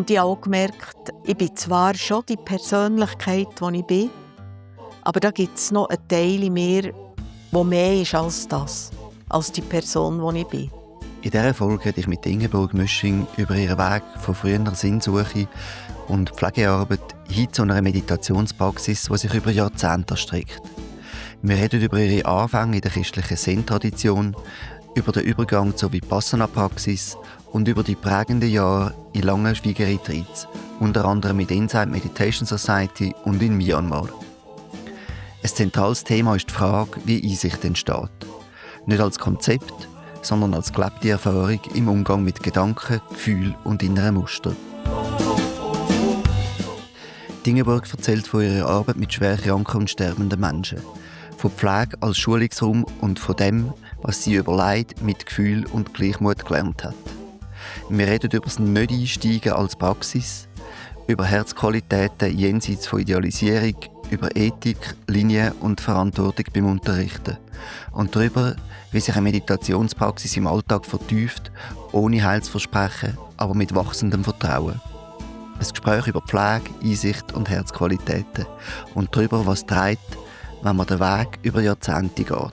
Und ich habe auch gemerkt, ich bin zwar schon die Persönlichkeit, die ich bin, aber da gibt es noch einen Teil in mir, der mehr ist als das, als die Person, die ich bin. In dieser Folge rede ich mit Ingeborg Müsching über ihren Weg von früher Sinnsuche und Pflegearbeit hin zu einer Meditationspraxis, die sich über Jahrzehnte erstreckt. Wir reden über ihre Anfänge in der christlichen Zen-Tradition, über den Übergang zur Vipassana-Praxis und über die prägenden Jahre in langen Schweigeretreats, unter anderem mit Inside Meditation Society und in Myanmar. Ein zentrales Thema ist die Frage, wie Einsicht entsteht. Nicht als Konzept, sondern als gelebte Erfahrung im Umgang mit Gedanken, Gefühlen und inneren Mustern. Ingeborg erzählt von ihrer Arbeit mit schwerkranken und sterbenden Menschen, von Pflege als Schulungsraum und von dem, was sie über Leid, Mitgefühl und Gleichmut gelernt hat. Wir reden über das Nicht-Einsteigen als Praxis, über Herzqualitäten jenseits von Idealisierung, über Ethik, Linie und Verantwortung beim Unterrichten und darüber, wie sich eine Meditationspraxis im Alltag vertieft, ohne Heilsversprechen, aber mit wachsendem Vertrauen. Ein Gespräch über Pflege, Einsicht und Herzqualitäten und darüber, was trägt, wenn man den Weg über Jahrzehnte geht.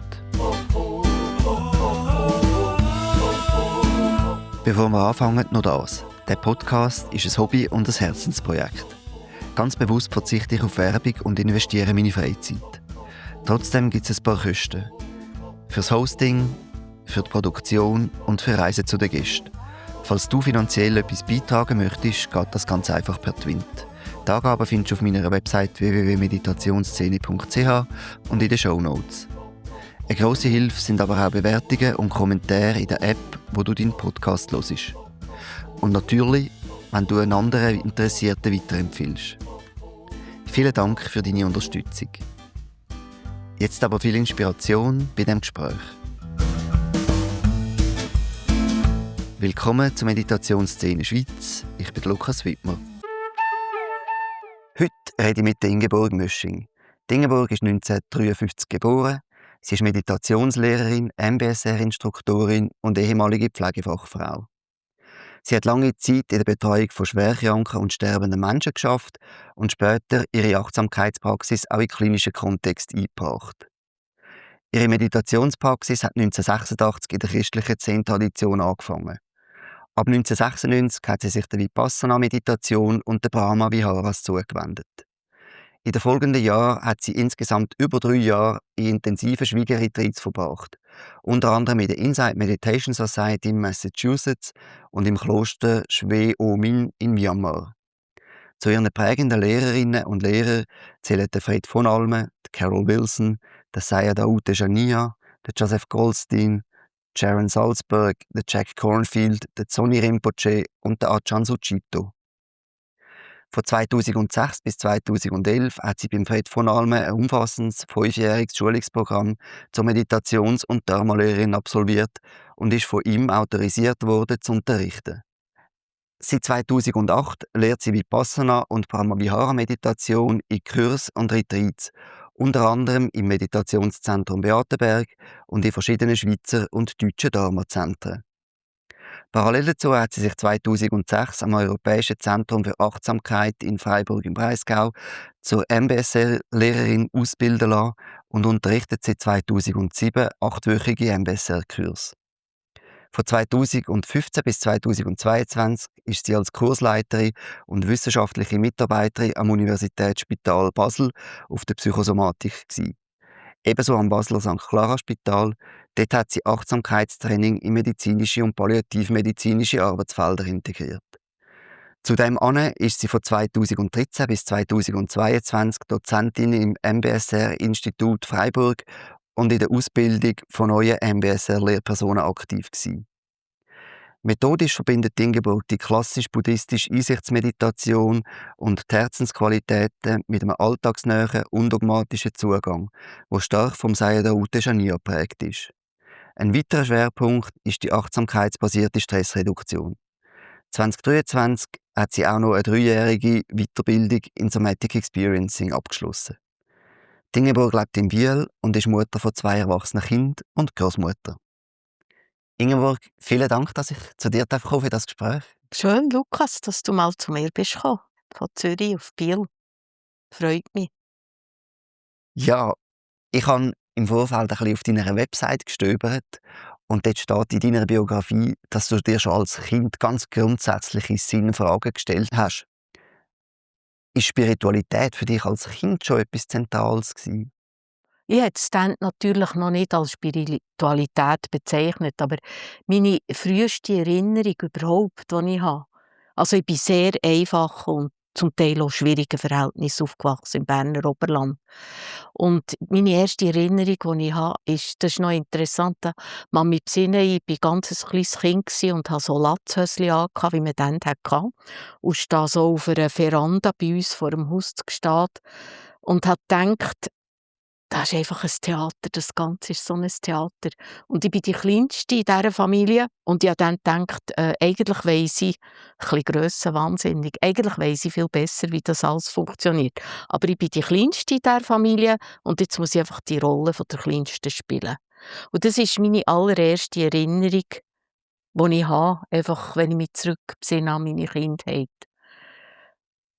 Bevor wir anfangen, noch das. Der Podcast ist ein Hobby und ein Herzensprojekt. Ganz bewusst verzichte ich auf Werbung und investiere meine Freizeit. Trotzdem gibt es ein paar Kosten. Fürs Hosting, für die Produktion und für Reisen zu den Gästen. Falls du finanziell etwas beitragen möchtest, geht das ganz einfach per Twint. Die Angaben findest du auf meiner Website www.meditationsszene.ch und in den Shownotes. Eine grosse Hilfe sind aber auch Bewertungen und Kommentare in der App, wo du deinen Podcast hörst. Und natürlich, wenn du einen anderen Interessierten weiterempfiehlst. Vielen Dank für deine Unterstützung. Jetzt aber viel Inspiration bei diesem Gespräch. Willkommen zur Meditationsszene Schweiz. Ich bin Lukas Wittmer. Heute rede ich mit Ingeborg Müsching. Ingeborg ist 1953 geboren. Sie ist Meditationslehrerin, MBSR-Instruktorin und ehemalige Pflegefachfrau. Sie hat lange Zeit in der Betreuung von schwerkranken und sterbenden Menschen geschafft und später ihre Achtsamkeitspraxis auch in klinischen Kontext eingebracht. Ihre Meditationspraxis hat 1986 in der christlichen Zen-Tradition angefangen. Ab 1996 hat sie sich der Vipassana-Meditation und der Brahma-Viharas zugewendet. In den folgenden Jahren hat sie insgesamt über 3 Jahre in intensiven Schweigeretreats verbracht, unter anderem in der Inside Meditation Society in Massachusetts und im Kloster Shwe O Min in Myanmar. Zu ihren prägenden Lehrerinnen und Lehrern zählen der Fred von Almen, Carol Wilson, der Sayadaw U Tejaniya, der Joseph Goldstein, Sharon Salzberg, der Jack Cornfield, der Tsoni Rinpoche und der Ajahn Sucitto. Von 2006 bis 2011 hat sie beim Fred von Almen ein umfassendes 5-jähriges Schulungsprogramm zur Meditations- und Dharma-Lehrerin absolviert und ist von ihm autorisiert worden, zu unterrichten. Seit 2008 lehrt sie Vipassana und Brahma-Vihara-Meditation in Kursen und Retreats, unter anderem im Meditationszentrum Beatenberg und in verschiedenen Schweizer und deutschen Dharma-Zentren. Parallel dazu hat sie sich 2006 am Europäischen Zentrum für Achtsamkeit in Freiburg im Breisgau zur MBSR-Lehrerin ausbilden lassen und unterrichtet seit 2007 8-wöchige MBSR-Kurse. Von 2015 bis 2022 ist sie als Kursleiterin und wissenschaftliche Mitarbeiterin am Universitätsspital Basel auf der Psychosomatik gewesen. Ebenso am Basler St. Clara Spital. Dort hat sie Achtsamkeitstraining in medizinische und palliativmedizinische Arbeitsfelder integriert. Zudem ist sie von 2013 bis 2022 Dozentin im MBSR-Institut Freiburg und in der Ausbildung von neuen MBSR-Lehrpersonen aktiv gewesen. Methodisch verbindet Ingeborg die klassisch-buddhistische Einsichtsmeditation und die Herzensqualitäten mit einem alltagsnähen, undogmatischen Zugang, der stark vom Sayadaw U Tejaniya geprägt ist. Ein weiterer Schwerpunkt ist die achtsamkeitsbasierte Stressreduktion. 2023 hat sie auch noch eine 3-jährige Weiterbildung in Somatic Experiencing abgeschlossen. Ingeborg lebt in Biel und ist Mutter von 2 erwachsenen Kindern und Großmutter. Ingeborg, vielen Dank, dass ich zu dir kommen darf für das Gespräch. Schön, Lukas, dass du mal zu mir bist gekommen. Von Zürich auf Biel. Freut mich. Ja, ich habe im Vorfeld ein bisschen auf deiner Website gestöbert und dort steht in deiner Biografie, dass du dir schon als Kind ganz grundsätzliche Sinnfragen gestellt hast. Ist Spiritualität für dich als Kind schon etwas Zentrales gewesen? Ich hätte es dann natürlich noch nicht als Spiritualität bezeichnet, aber meine früheste Erinnerung überhaupt, die ich habe, also ich bin sehr einfach und zum Teil auch schwierigen Verhältnissen aufgewachsen im Berner Oberland. Und meine erste Erinnerung, die ich habe, ist, das ist noch interessant, da kann mich besinnen, ich war ganz ein kleines Kind und hatte so Latzhöschen an, wie man dann hatte. Und stehe so auf einer Veranda bei uns vor dem Haus gestanden und habe gedacht, das ist einfach ein Theater, das Ganze ist so ein Theater. Und ich bin die Kleinste in dieser Familie und ich habe dann gedacht, eigentlich weiss ich, ein bisschen grössenwahnsinnig, eigentlich weiss ich viel besser, wie das alles funktioniert. Aber ich bin die Kleinste in dieser Familie und jetzt muss ich einfach die Rolle von der Kleinsten spielen. Und das ist meine allererste Erinnerung, die ich habe, einfach, wenn ich mich zurückbesinne an meine Kindheit.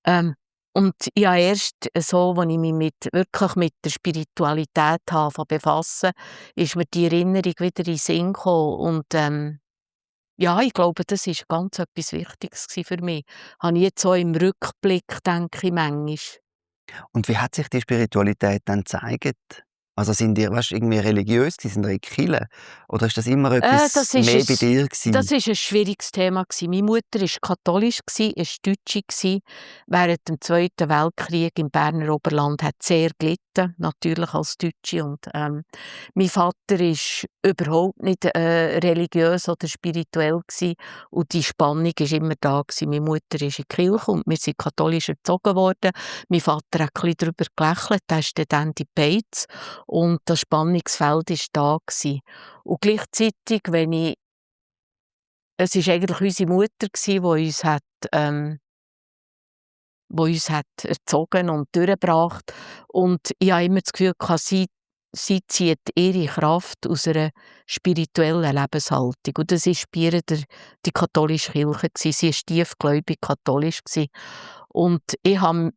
Ähm, und ich habe erst so, als ich mich wirklich mit der Spiritualität befassen, ist mir die Erinnerung wieder in den Sinn gekommen. Und ja, ich glaube, das war ganz etwas Wichtiges für mich. Habe ich jetzt so im Rückblick, denke ich manchmal. Und wie hat sich die Spiritualität dann gezeigt? Also sind ihr, weißt, irgendwie religiös gewesen, sind ihr in die Kirche? Oder ist das immer etwas Das mehr bei ist dir das gewesen? ist ein schwieriges Thema gewesen. Meine Mutter war katholisch, ist Deutsche gsi. Während dem Zweiten Weltkrieg im Berner Oberland hat sehr gelitten, natürlich als Deutsche. Und, mein Vater ist überhaupt nicht, religiös oder spirituell gsi und die Spannung ist immer da gsi. Meine Mutter ist in die Kirche und wir sind katholisch erzogen worden. Mein Vater hat ein bisschen darüber gelächelt, er ist dann in die Beiz und das Spannungsfeld ist da gsi. Und gleichzeitig, wenn ich es ist eigentlich unsere Mutter gsi, die uns hat erzogen und durchgebracht. Und ich habe immer das Gefühl gehabt, sie zieht ihre Kraft aus einer spirituellen Lebenshaltung. Und das ist bei ihr die katholische Kirche gsi. Sie war tiefgläubig katholisch gsi. Und ich habe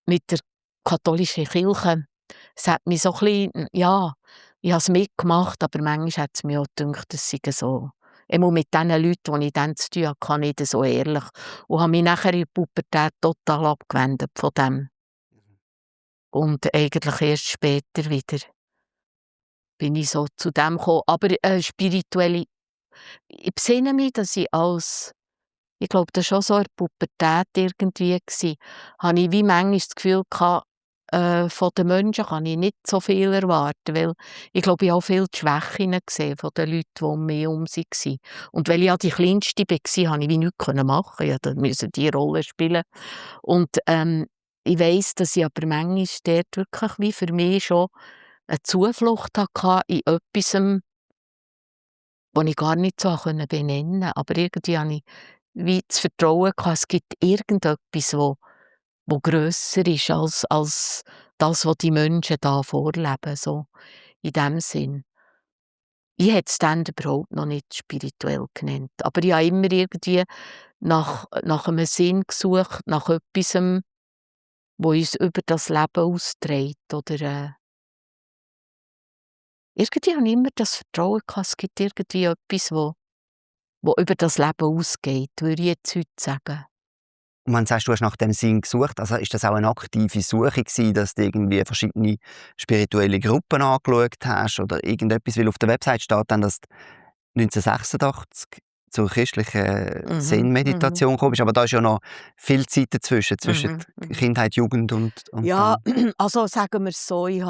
mit der katholischen Kirche, es hat mich so ein bisschen, ja, ich habe es mitgemacht, aber manchmal hat es mir auch gedacht, es sei so, einmal mit den Leuten, die ich dann zu tun hatte, nicht so ehrlich. Und habe mich nachher in der Pubertät total abgewendet von dem. Und eigentlich erst später wieder bin ich so zu dem gekommen. Aber spirituelle, ich besinne mich, dass ich glaube, das war schon so in der Pubertät irgendwie habe ich wie manchmal das Gefühl gehabt, von den Menschen kann ich nicht so viel erwarten, weil ich glaube, ich habe auch viele die Schwächen gesehen von den Leuten, die um mich herum waren. Und weil ich ja die Kleinste war, konnte ich wie nichts machen. Ich musste diese Rolle spielen. Und, ich weiss, dass ich aber manchmal dort wirklich wie für mich schon eine Zuflucht hatte in etwas, das ich gar nicht so benennen konnte. Aber irgendwie hatte ich wie das Vertrauen gehabt, es gibt irgendetwas, wo grösser ist als das, was die Menschen da vorleben, so in dem Sinn. Ich hätte es dann überhaupt noch nicht spirituell genannt, aber ich habe immer irgendwie nach einem Sinn gesucht, nach etwas, wo uns über das Leben austrägt oder, irgendwie habe ich immer das Vertrauen gehabt, es gibt irgendwie etwas, wo über das Leben ausgeht, würde ich jetzt heute sagen. Und wenn du sagst, du hast nach dem Sinn gesucht, also ist das auch eine aktive Suche gewesen, dass du irgendwie verschiedene spirituelle Gruppen angeschaut hast oder irgendetwas? Weil auf der Website steht dann, dass du 1986 zur christlichen Mhm, mhm, Zen-Meditation gekommen bist, aber da ist ja noch viel Zeit zwischen mhm, mhm. Kindheit, Jugend und Ja, da. also sagen wir es so, ich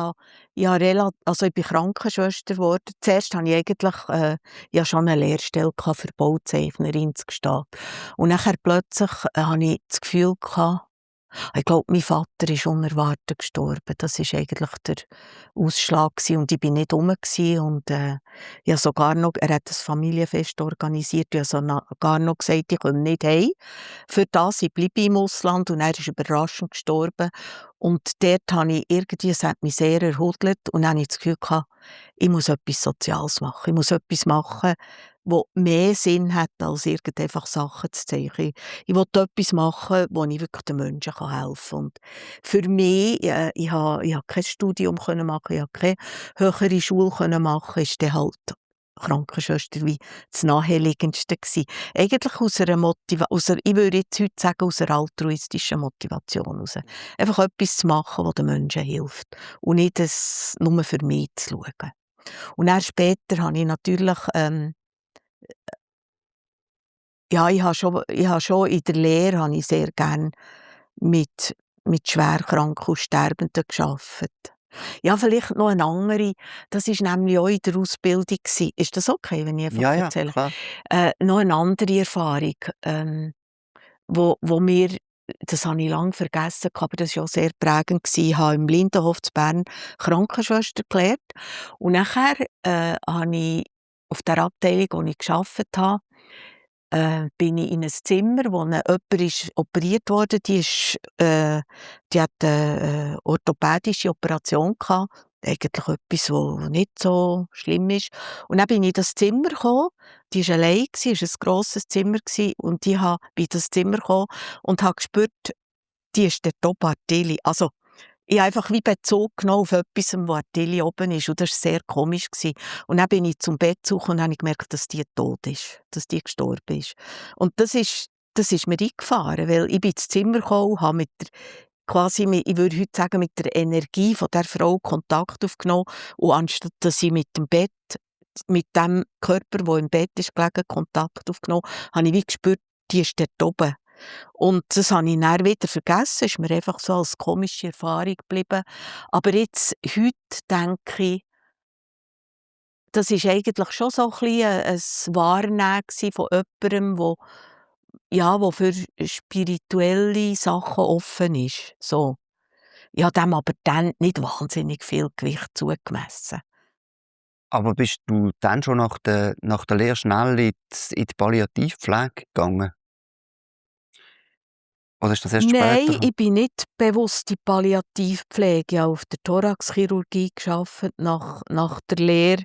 bin Krankenschwester geworden. Zuerst hatte ich eigentlich ja schon eine Lehrstelle gehabt, für Bauzeichnerin zu gestehen. Und nachher plötzlich hatte ich das Gefühl gehabt, Ich glaube, mein Vater ist unerwartet gestorben. Das war eigentlich der Ausschlag gewesen. Und ich war nicht rum gewesen. Und ich habe sogar noch, er hat ein Familienfest organisiert. Ich habe sogar noch gesagt, ich komme nicht heim. Für das, ich bleibe im Ausland. Und er ist überraschend gestorben. Und dort habe ich irgendwie, es hat mich sehr erhudelt. Und dann habe ich das Gefühl gehabt, ich muss etwas Soziales machen. Ich muss etwas machen, wo mehr Sinn hat, als einfach Sachen zu zeigen. Ich wollte etwas machen, wo ich wirklich den Menschen helfen kann. Und für mich, ich habe kein Studium können machen, ich habe keine höhere Schule können machen, ist dann halt Krankenschwester wie das Naheliegendste gewesen. Eigentlich aus einer Motivation, ich würde jetzt heute sagen, aus einer altruistischen Motivation heraus. Einfach etwas zu machen, das den Menschen hilft. Und nicht das nur für mich zu schauen. Und dann später habe ich natürlich, ja, ich habe schon in der Lehre habe ich sehr gerne mit Schwerkranken und Sterbenden gearbeitet. Ja, vielleicht noch eine andere, das war nämlich auch in der Ausbildung gewesen. Ist das okay, wenn ich einfach Ja, ja, erzähle? klar. Noch eine andere Erfahrung, wo mir, das habe ich lange vergessen, aber das war auch sehr prägend gewesen. Ich habe im Lindenhof zu Bern Krankenschwester gelernt und nachher, habe ich auf der Abteilung, wo ich gearbeitet habe, bin ich in ein Zimmer, wo jemand ist operiert wurde. Die hat 'ne, orthopädische Operation gehabt. Eigentlich etwas, was nicht so schlimm ist. Und dann bin ich in das Zimmer gekommen. Die war allein, es war ein grosses Zimmer und ich bin in das Zimmer gekommen und habe gespürt, die ist der Top-Artillerie. Also, ich habe einfach wie Bezug genommen auf etwas, wo Artillerie oben ist, und das war sehr komisch gewesen. Und dann bin ich zum Bett suchen und habe gemerkt, dass die tot ist, dass die gestorben ist. Und das ist mir eingefahren, weil ich bin ins Zimmer gekommen und habe ich würde heute sagen, mit der Energie von der Frau Kontakt aufgenommen, und anstatt dass ich mit dem Körper, der im Bett ist gelegen, Kontakt aufgenommen, habe ich wie gespürt, die ist dort oben. Und das habe ich dann wieder vergessen, ist mir einfach so als komische Erfahrung geblieben. Aber jetzt, heute denke ich, das ist eigentlich schon so ein bisschen ein Wahrnehmen von jemandem, wo für spirituelle Sachen offen ist. So. Ich habe dem aber dann nicht wahnsinnig viel Gewicht zugemessen. Aber bist du dann schon nach der Lehre schnell in die Palliativpflege gegangen? Oder ist das erst später Nein, gekommen? ich bin nicht bewusst in Palliativpflege. Ich habe auf der Thoraxchirurgie gearbeitet nach der Lehre.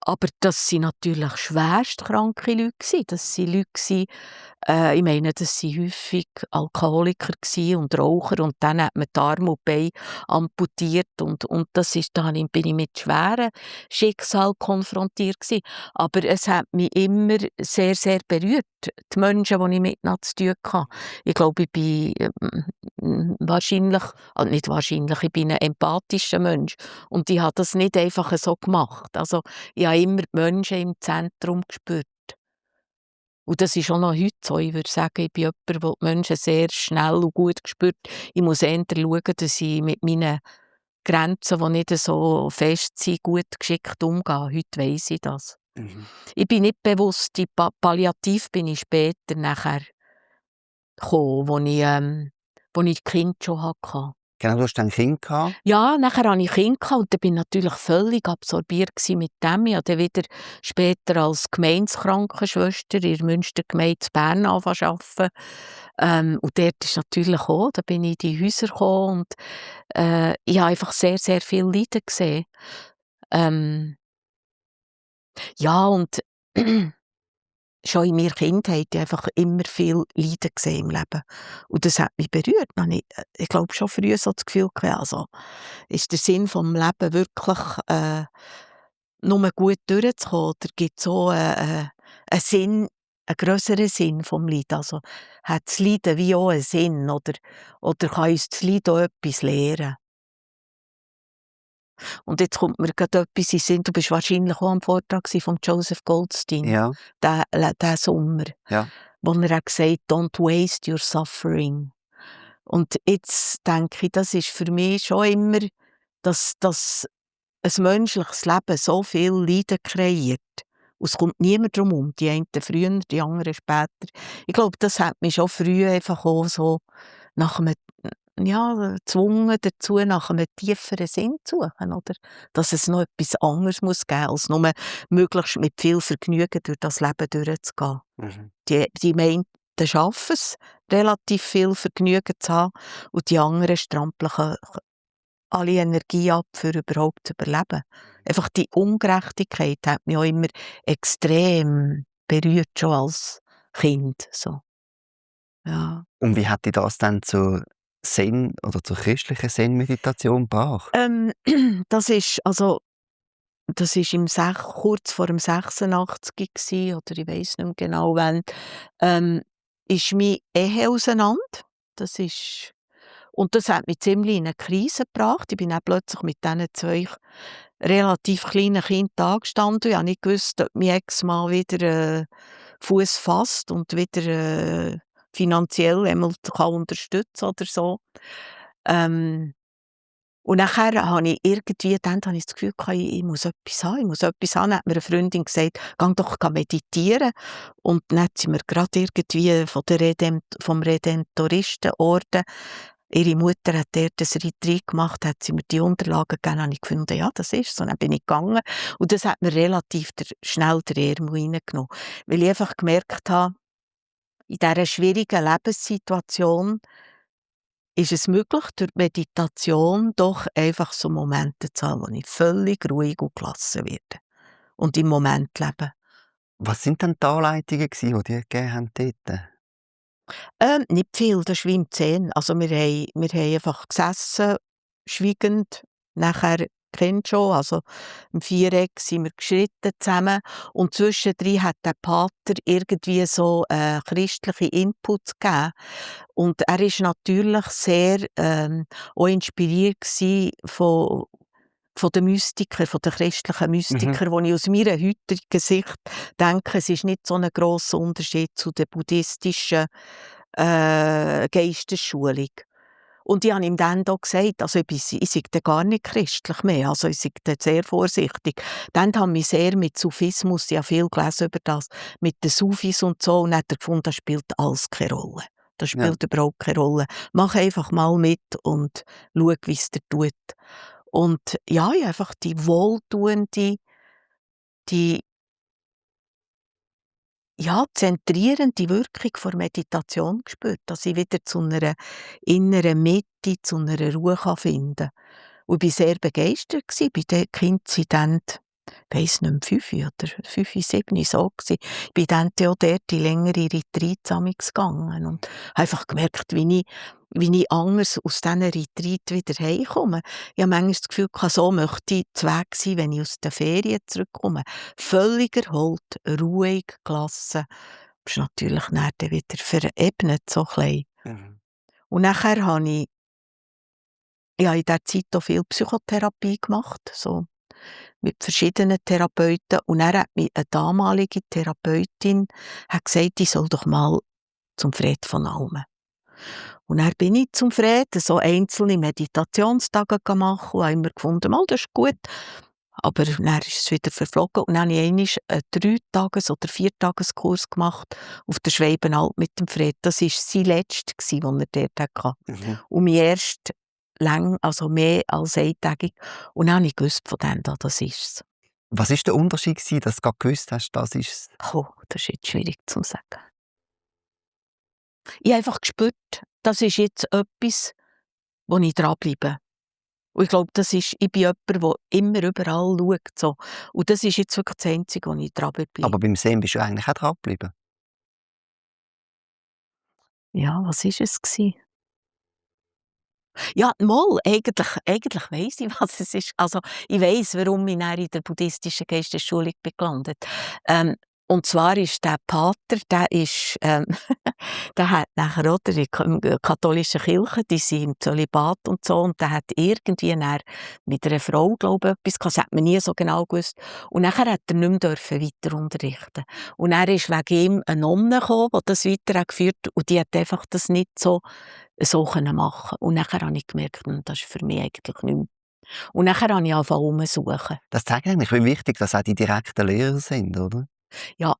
Aber das waren natürlich schwerst kranke Leute gewesen. Das waren Leute gewesen, ich meine, das waren häufig Alkoholiker und Raucher, und dann hat man die Arme und Beine amputiert, und da bin ich mit schweren Schicksal konfrontiert gewesen. Aber es hat mich immer sehr, sehr berührt, die Menschen, die ich miteinander zu tun hatte. Ich glaube, ich bin wahrscheinlich, nicht wahrscheinlich, ich bin ein empathischer Mensch, und ich habe das nicht einfach so gemacht. Also, ich habe immer die Menschen im Zentrum gespürt. Und das ist auch noch heute so. Ich würde sagen, ich bin jemand, der die Menschen sehr schnell und gut spürt. Ich muss eher schauen, dass ich mit meinen Grenzen, die nicht so fest sind, gut geschickt umgehe. Heute weiss ich das. Mhm. Ich bin nicht bewusst, die Palliativ bin ich später nachher gekommen, wo ich die Kinder schon hatte. Genau, du hast dann Kind gehabt. Ja, nachher hatte ich Kinder und dann bin ich natürlich völlig absorbiert mit dem. Ich habe dann wieder später als Gemeindekrankenschwester in der Münstergemeinde in Bern angefangen zu arbeiten. Und dort ist natürlich auch, da bin ich in die Häuser gekommen, und ich habe einfach sehr, sehr viel Leiden gesehen. Ähm, ja, und schon in meiner Kindheit habe ich einfach immer viel Leiden gesehen im Leben. Und das hat mich berührt. Ich glaube schon früh so das Gefühl gehabt, also, ist der Sinn vom Leben wirklich, nur gut durchzukommen, oder gibt es so einen Sinn, einen grösseren Sinn vom Leiden? Also, hat das Leiden wie auch einen Sinn, oder kann uns das Leiden auch etwas lehren? Und jetzt kommt mir gerade etwas in den Sinn, du bist wahrscheinlich auch am Vortrag von Joseph Goldstein, Ja, diesen Sommer, ja. wo er hat gesagt: «Don't waste your suffering.» Und jetzt denke ich, das ist für mich schon immer, dass ein menschliches Leben so viel Leiden kreiert. Und es kommt niemand drum herum, die einen früher, die anderen später. Ich glaube, das hat mich schon früh einfach auch so nach einem gezwungen dazu, nach einem tieferen Sinn zu suchen, oder? Dass es noch etwas anderes muss geben, als nur möglichst mit viel Vergnügen durch das Leben durchzugehen. Mhm. Die meinen schaffen es, relativ viel Vergnügen zu haben, und die anderen strampeln alle Energie ab, für überhaupt zu überleben. Einfach die Ungerechtigkeit hat mich auch immer extrem berührt, schon als Kind. So. Ja. Und wie hat dich das dann zur Zen oder zur christlichen Zen-Meditation gebracht? Das ist kurz vor dem 86 gsi, oder ich weiss nicht mehr genau wann, ist meine Ehe auseinander. Das ist Und das hat mich ziemlich in eine Krise gebracht. Ich bin dann plötzlich mit diesen 2 relativ kleinen Kindern dagestanden. Ich habe nicht gewusst, ob mein Ex-Mann wieder Fuß fasst und wieder finanziell einmal kann unterstützen oder so. Ähm, und nachher habe ich irgendwie dann habe ich das Gefühl gehabt, ich muss etwas haben, ich muss etwas haben. Dann hat mir eine Freundin gesagt: «Geh doch meditieren.» Und dann hat sie mir grad irgendwie vom Redemptoristenorden, ihre Mutter hat dort ein Retreat gemacht, hat sie mir die Unterlagen gegeben, habe ich gefunden, ja, das ist so. Dann bin ich gegangen, und das hat mir relativ schnell den Ärmel reingenommen, weil ich einfach gemerkt habe, in dieser schwierigen Lebenssituation ist es möglich, durch Meditation doch einfach so Momente zu haben, wo ich völlig ruhig und gelassen werde und im Moment lebe. Was sind denn die Anleitungen gsi, die dir gegeben haben dort? Nicht viel, das ist wie im Zen. Also wir haben einfach gesessen, schweigend. Nachher, kennst schon, also im Viereck sind wir geschritten zusammen, und zwischendrin hat der Pater irgendwie so christliche Inputs gegeben. Und er ist natürlich sehr auch inspiriert gsi von den Mystikern, von den christlichen Mhm. Mystikern, wo ich aus meiner heutigen Sicht denke, es ist nicht so ein grosser Unterschied zu der buddhistischen Geistesschulung. Und ich habe ihm dann da gesagt, also ich sei dann gar nicht christlich mehr, also ich sei dann sehr vorsichtig. Dann habe ich mich sehr mit Sufismus, ich habe viel gelesen über das, mit den Sufis und so, und dann hat er gefunden, das spielt alles keine Rolle. Das Ja. spielt überhaupt keine Rolle. Mach einfach mal mit und schau, wie es dir tut. Und ja, ich habe einfach die wohltuende, die zentrierende Wirkung der Meditation gespürt, dass ich wieder zu einer inneren Mitte, zu einer Ruhe finden kann. Und ich war sehr begeistert. Die Kinder sind dann, ich weiss nicht mehr, 5 oder 5, 7 so gsi. Ich bin dann auch dort in längere Retreats gegangen und habe einfach gemerkt, wie ich anders aus diesen Retreats wieder heimkomme. Ich habe manchmal das Gefühl gehabt, so möchte ich zu Weg sein, wenn ich aus den Ferien zurückkomme. Völlig erholt, ruhig, gelassen. Das ist natürlich dann wieder verebnet, so klein. Mhm. Und nachher habe ich habe in dieser Zeit auch viel Psychotherapie gemacht, so mit verschiedenen Therapeuten. Und dann hat mir eine damalige Therapeutin gesagt, ich soll doch mal zum Fred von Almen. Und dann bin ich zum Fred, so einzelne Meditationstage machen und habe immer gefunden, mal, das ist gut. Aber dann ist es wieder verflogen, und dann habe ich einmal einen 3-Tages- oder 4-Tageskurs gemacht auf der Schweibenalp mit dem Fred. Das war sein letzter, den er dort hatte. Mhm. Und mein erster also mehr als eintägig. Und dann habe ich gewusst, von dem da, das ist es. Was war der Unterschied gsi, dass du grad gewusst hast, das ist's? Oh, das ist jetzt schwierig zu sagen. Ich habe einfach gespürt, das ist jetzt etwas, wo ich dranbleibe. Und ich glaube, ich bin jemand, der immer überall schaut. So. Und das ist jetzt wirklich das Einzige, wo ich dranbleibe. Aber beim Zen bist du eigentlich auch dran geblieben? Ja, was war es gsi? Ja, mal, eigentlich weiss ich, was es ist. Also, ich weiss, warum ich dann in der buddhistischen Geistesschulung bin gelandet. Und zwar ist der Pater, der hat nachher, oder, in der katholischen Kirche, die sind im Zölibat und so, und der hat irgendwie dann mit einer Frau, glaube ich, etwas gehabt, das hat man nie so genau gewusst. Und nachher hat er nicht mehr weiter unterrichten. Und dann ist wegen ihm eine Nonne gekommen, die das weiter geführt hat, und die hat einfach das nicht so machen. Und nachher habe ich gemerkt, das ist für mich eigentlich nicht mehr. Und nachher habe ich angefangen umsuchen. Das zeigt eigentlich, wie wichtig das auch die direkten Lehrer sind, oder? Ja,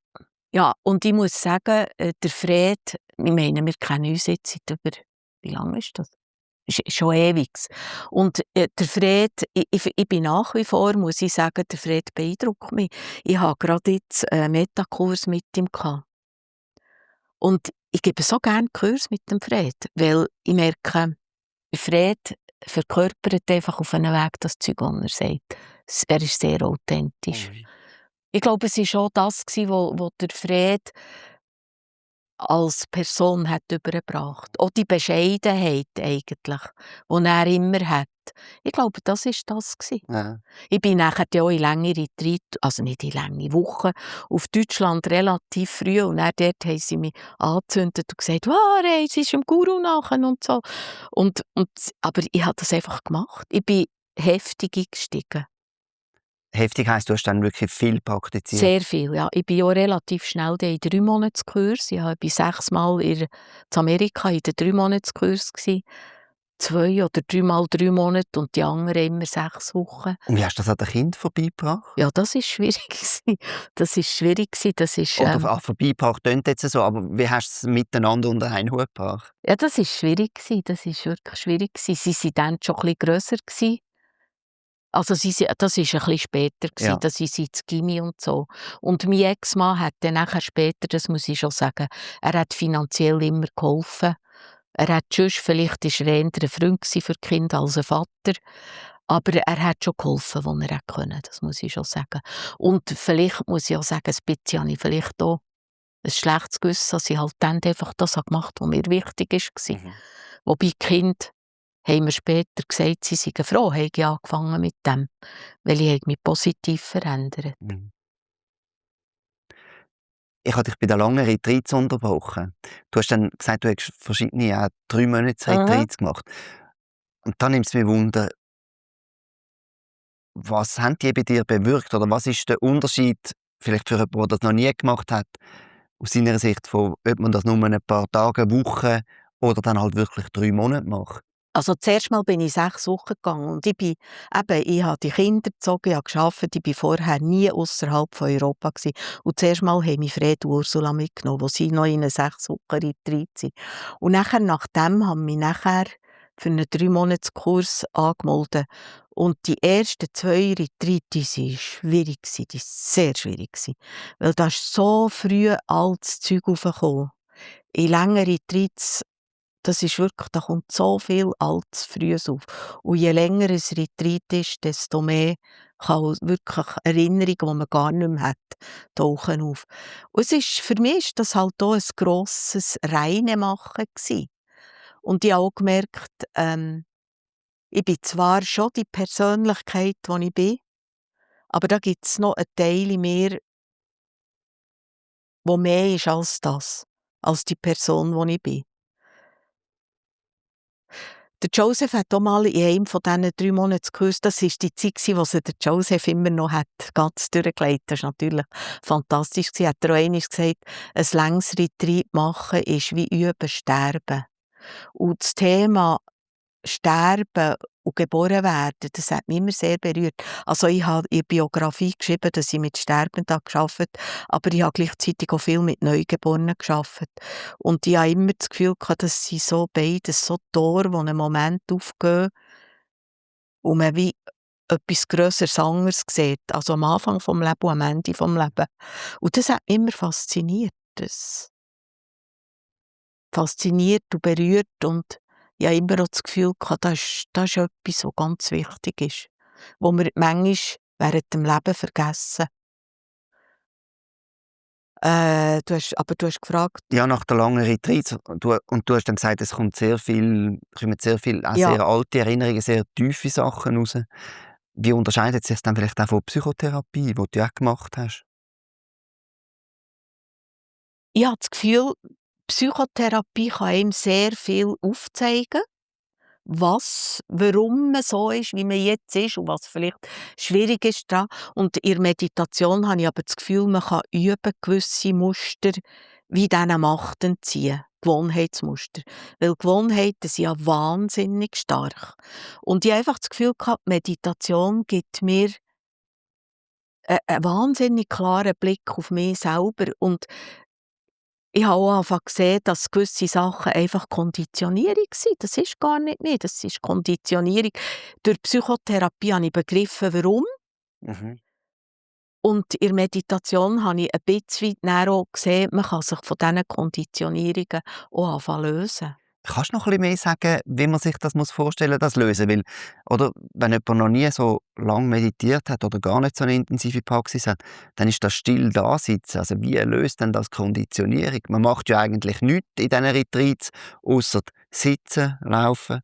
ja, und ich muss sagen, der Fred, ich meine, wir kennen uns jetzt seit über Wie lange ist das? Ist schon ewig. Und, der Fred, ich bin nach wie vor, muss ich sagen, der Fred beeindruckt mich. Ich habe grade jetzt einen Metakurs mit ihm gehabt. Und ich gebe so gerne Kurs mit dem Fred, weil ich merke, Fred verkörpert einfach auf einem Weg das Zeug, was er sagt. Er ist sehr authentisch. Ui. Ich glaube, es war auch das, wo der Fred als Person hat übergebracht. Auch die Bescheidenheit eigentlich, die er immer hat. Ich glaube, das war das gsi. Ja. Ich bin nachher dann auch in längere Zeit, also nicht in lange Wochen, auf Deutschland relativ früh und dann dort haben sie mich angezündet und gesagt: «Wow, sie ist dem Guru nachher» und so. Aber ich habe das einfach gemacht. Ich bin heftig eingestiegen. Heftig heisst, du hast dann wirklich viel praktiziert? Sehr viel, ja. Ich bin auch relativ schnell dann in 3 Monatskurs. Ich war 6 Mal in Amerika in den 3 Monatskurs gsi. 2 oder 3 Mal 3 Monate und die anderen immer 6 Wochen. Und wie hast du das an den Kindern vorbeigebracht? Ja, das ist schwierig gsi. Das ist schwierig gsi. Das ist, Oder vorbeigebracht tönt jetzt so, aber wie hast du es miteinander unter einen Hut gebracht? ja, das ist schwierig gsi. Das ist wirklich schwierig gsi. Sie sind dann schon ein bisschen grösser gsi. Also das ist ein bisschen später gsi, Ja. da sind sie ins Gymi und so. Und mein Ex-Mann hat dann nachher später, das muss ich schon sagen, er hat finanziell immer geholfen. Er hat sonst vielleicht ist er eher ein Freund gsi für die Kinder als ein Vater, aber er hat schon geholfen, wo er konnte, das muss ich schon sagen. Und vielleicht muss ich auch sagen, ein bisschen habe ich vielleicht auch ein schlechtes Gewissen, dass ich halt dann einfach das habe gemacht, was mir wichtig war. Mhm. Wobei die Kinder haben mir später gesagt, sie seien froh, habe ich angefangen mit dem, weil ich mich positiv verändert. Mhm. Ich habe dich bei den langen Retreats unterbrochen. Du hast dann gesagt, du hättest verschiedene, auch 3 Mhm. Monats-Retreats gemacht. Und dann nimmt es mich Wunder, was haben die bei dir bewirkt oder was ist der Unterschied vielleicht für jemanden, der das noch nie gemacht hat, aus seiner Sicht von, ob man das nur ein paar Tage, Wochen oder dann halt wirklich 3 Monate macht? Also zuerst mal bin ich 6 Wochen gegangen und ich habe die Kinder erzogen, ich habe gearbeitet, ich war vorher nie ausserhalb von Europa gsi. Und zuerst mal haben mich Fred und Ursula mitgenommen, wo sie noch in einem 6 Wochen Retreat sind. Und nachher, nachdem haben mich nachher für einen 3-Monats-Kurs angemeldet. Und die ersten 2 Retreats, die waren schwierig gsi, die waren sehr schwierig gsi. Weil da ist so früh altes Zeug raufgekommen. In langen Retreats, das ist wirklich, da kommt so viel altes Frühes auf. Und je länger ein Retreat ist, desto mehr kann wirklich Erinnerungen, die man gar nicht mehr hat, tauchen auf. Und für mich war das halt auch ein grosses Reinemachen gsi. Und ich habe auch gemerkt, ich bin zwar schon die Persönlichkeit, die ich bin, aber da gibt es noch einen Teil in mir, der mehr ist als das, als die Person, die ich bin. Der Joseph hat auch mal in einem von diesen 3 Monatskurs, das war die Zeit gsi, wo sie der Joseph immer noch hat ganz durchgelegt. Das war natürlich fantastisch gsi. Hat er auch einmal gesagt, ein langes Retreat machen ist wie üben sterben. Und das Thema Sterben und geboren werden, das hat mich immer sehr berührt. Also ich habe in der Biografie geschrieben, dass ich mit Sterbenden gearbeitet habe, aber ich habe gleichzeitig auch viel mit Neugeborenen gearbeitet. Und ich habe immer das Gefühl gehabt, dass sie so beides so Tore, die einen Moment aufgehen und man wie etwas Grösseres anderes sieht. Also am Anfang vom Leben und am Ende vom Leben. Und das hat mich immer fasziniert. Das fasziniert und berührt und ich habe immer auch das Gefühl gehabt, das ist etwas, was ganz wichtig ist, wo wir manchmal während dem Leben vergessen. Du hast gefragt, Ja, nach den langen Retreats. Und du hast dann gesagt, es kommen sehr viel, auch ja, sehr alte Erinnerungen, sehr tiefe Sachen raus. Wie unterscheidet sich dann vielleicht auch von Psychotherapie, die du ja auch gemacht hast? ich habe das Gefühl, Psychotherapie kann einem sehr viel aufzeigen, warum man so ist, wie man jetzt ist und was vielleicht schwierig ist dran. Und in der Meditation habe ich aber das Gefühl, man kann üben, gewisse Muster wie diese Macht entziehen. Gewohnheitsmuster. Weil Gewohnheiten sind ja wahnsinnig stark. Und ich habe einfach das Gefühl gehabt, Meditation gibt mir einen wahnsinnig klaren Blick auf mich selber. Und Ich habe auch angefangen zu sehen, dass gewisse Sachen einfach Konditionierung sind. Das ist gar nicht, das ist Konditionierung. Durch Psychotherapie habe ich begriffen, warum. Mhm. Und in der Meditation habe ich ein bisschen näher auch gesehen, man kann sich von diesen Konditionierungen auch anfangen zu lösen. Kannst du noch ein bisschen mehr sagen, wie man sich das vorstellen muss, das lösen? Weil, oder, wenn jemand noch nie so lange meditiert hat oder gar nicht so eine intensive Praxis hat, dann ist das still Dasitzen. Also wie löst denn das Konditionierung? Man macht ja eigentlich nichts in diesen Retreats, ausser sitzen, laufen,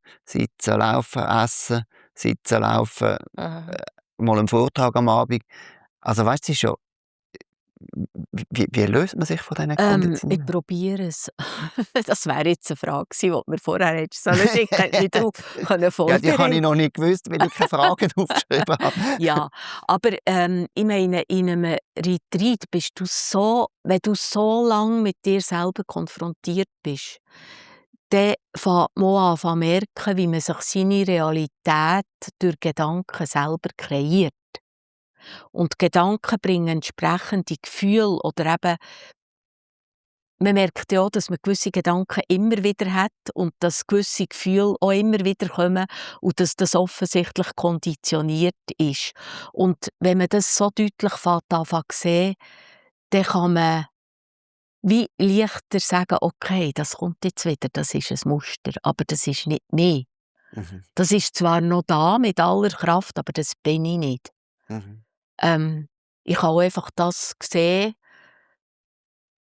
essen, sitzen, laufen, Mhm. mal einen Vortrag am Abend. Also weißt du, es ist ja, wie löst man sich von diesen Ich Konditionen? probiere es. Das wäre jetzt eine Frage gewesen, die du mir vorher hättest sollen schicken, hätte ich mich darauf Ja, die habe ich vorbereiten. noch nicht gewusst, weil ich keine Fragen aufgeschrieben habe. Ja, aber, ich meine, in einem Retreat bist du so wenn du so lange mit dir selber konfrontiert bist, dann fängt man an zu merken, wie man sich seine Realität durch Gedanken selber kreiert. Und Gedanken bringen entsprechende Gefühle oder eben man merkt ja auch, dass man gewisse Gedanken immer wieder hat und dass gewisse Gefühle auch immer wieder kommen und dass das offensichtlich konditioniert ist. Und wenn man das so deutlich anfängt zu sehen, dann kann man wie leichter sagen: «Okay, das kommt jetzt wieder, das ist ein Muster, aber das ist nicht mehr. Mhm, Das ist zwar noch da mit aller Kraft, aber das bin ich nicht.» mhm, Ähm, Ich habe auch einfach das gesehen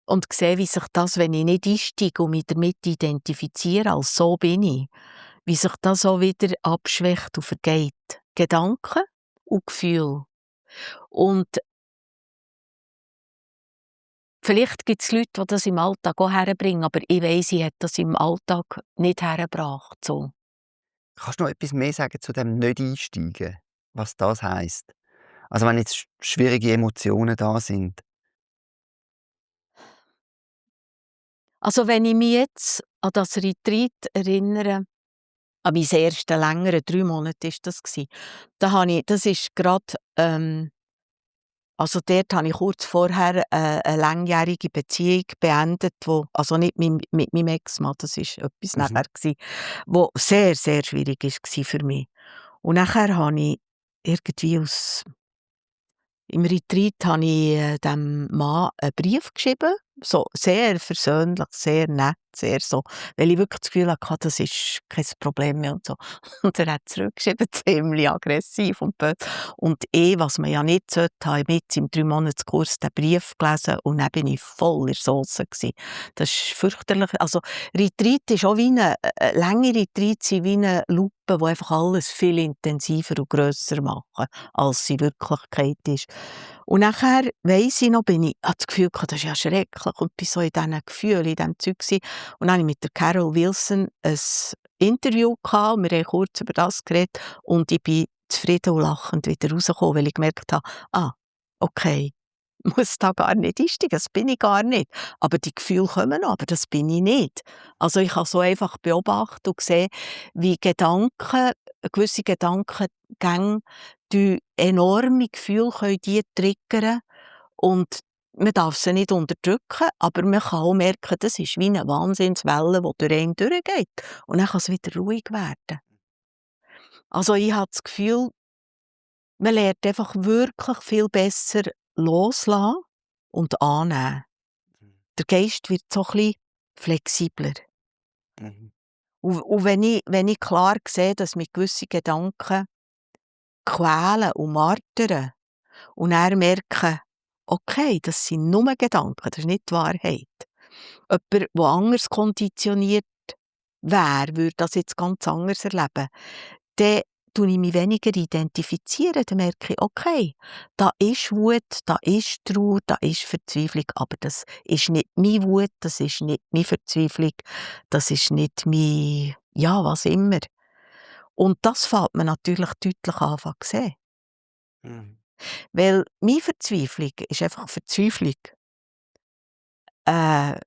und sehe, wie sich das, wenn ich nicht einsteige und mich damit identifiziere, als so bin ich, wie sich das auch wieder abschwächt und vergeht. Gedanken und Gefühl. Und vielleicht gibt es Leute, die das im Alltag auch herbringen, aber ich weiss, ich hätte das im Alltag nicht hergebracht. So. kannst du noch etwas mehr sagen zu dem Nicht-Einsteigen, was das heisst? Also wenn jetzt schwierige Emotionen da sind. Also wenn ich mich jetzt an das Retreat erinnere, an mein erstes längere 3 Monate war das da habe ich das ist grad, also dort habe ich kurz vorher, 'ne langjährige Beziehung beendet, wo also nicht mit meinem Ex-Mann, das ist etwas Mhm, nachher wo sehr, sehr schwierig war für mich. Und nachher habe ich irgendwie im Retreat habe ich, dem Mann einen Brief geschrieben, so sehr versöhnlich, sehr nett, sehr so, weil ich wirklich das Gefühl hatte, das ist kein Problem mehr und so. Und er hat zurückgeschrieben, ziemlich aggressiv und böse. Und was man ja nicht sollte, habe ich mit im 3-Monats-Kurs den Brief gelesen und dann bin ich voll in der Sauce gsi. Das ist fürchterlich. Also Retreat ist auch wie 'ne lange Retreats sind wie 'ne Lupe, die einfach alles viel intensiver und grösser machen, als sie in Wirklichkeit ist. Und nachher weiss ich noch, hatte das Gefühl gehabt, das ist ja schrecklich und bin so in diesen Gefühlen, in diesem Zeug gsi. Und dann hatte ich mit der Carol Wilson ein Interview gehabt und wir haben kurz über das geredet und ich bin zufrieden und lachend wieder rausgekommen, weil ich gemerkt habe: «Ah, okay, muss da gar nicht einsteigen, das bin ich gar nicht. Aber die Gefühle kommen noch, aber das bin ich nicht.» Also ich habe so einfach beobachtet und gesehen, wie gewisse Gedankengänge die enorme Gefühle können die triggern und man darf sie nicht unterdrücken, aber man kann auch merken, das ist wie eine Wahnsinnswelle, die durch einen durchgeht. Und dann kann es wieder ruhig werden. Also ich habe das Gefühl, man lernt einfach wirklich viel besser loslassen und annehmen. Der Geist wird so ein bisschen flexibler. mhm, Und wenn ich klar sehe, dass mich gewisse Gedanken quälen und martern und dann merke, okay, das sind nur Gedanken, das ist nicht die Wahrheit. Jemand, der anders konditioniert wäre, würde das jetzt ganz anders erleben. Dann tue ich mich weniger identifizieren, dann merke ich, okay, da ist Wut, da ist Trauer, da ist Verzweiflung, aber das ist nicht meine Wut, das ist nicht meine Verzweiflung, das ist nicht mein, ja, was immer. Und das fällt mir natürlich deutlich an zu sehen. mhm. Weil meine Verzweiflung ist einfach Verzweiflung. Äh,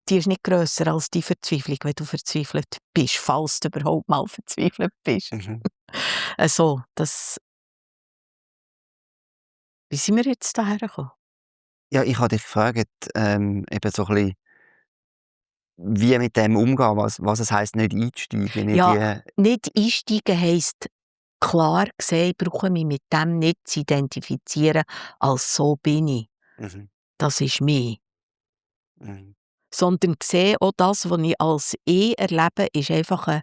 Die ist nicht grösser als die Verzweiflung, wenn du verzweifelt bist, falls du überhaupt mal verzweifelt bist. Mhm. So, das wie sind wir jetzt daher gekommen? Ja, ich habe dich gefragt, eben so ein bisschen wie mit dem umgehen, was es heisst, nicht einzusteigen. Ja, nicht einsteigen heisst, klar gesehen, ich brauche mich mit dem nicht zu identifizieren, als so bin ich. Mhm. Das ist mich. Mhm. Sondern sehe auch das, was ich als erlebe, ist einfach ein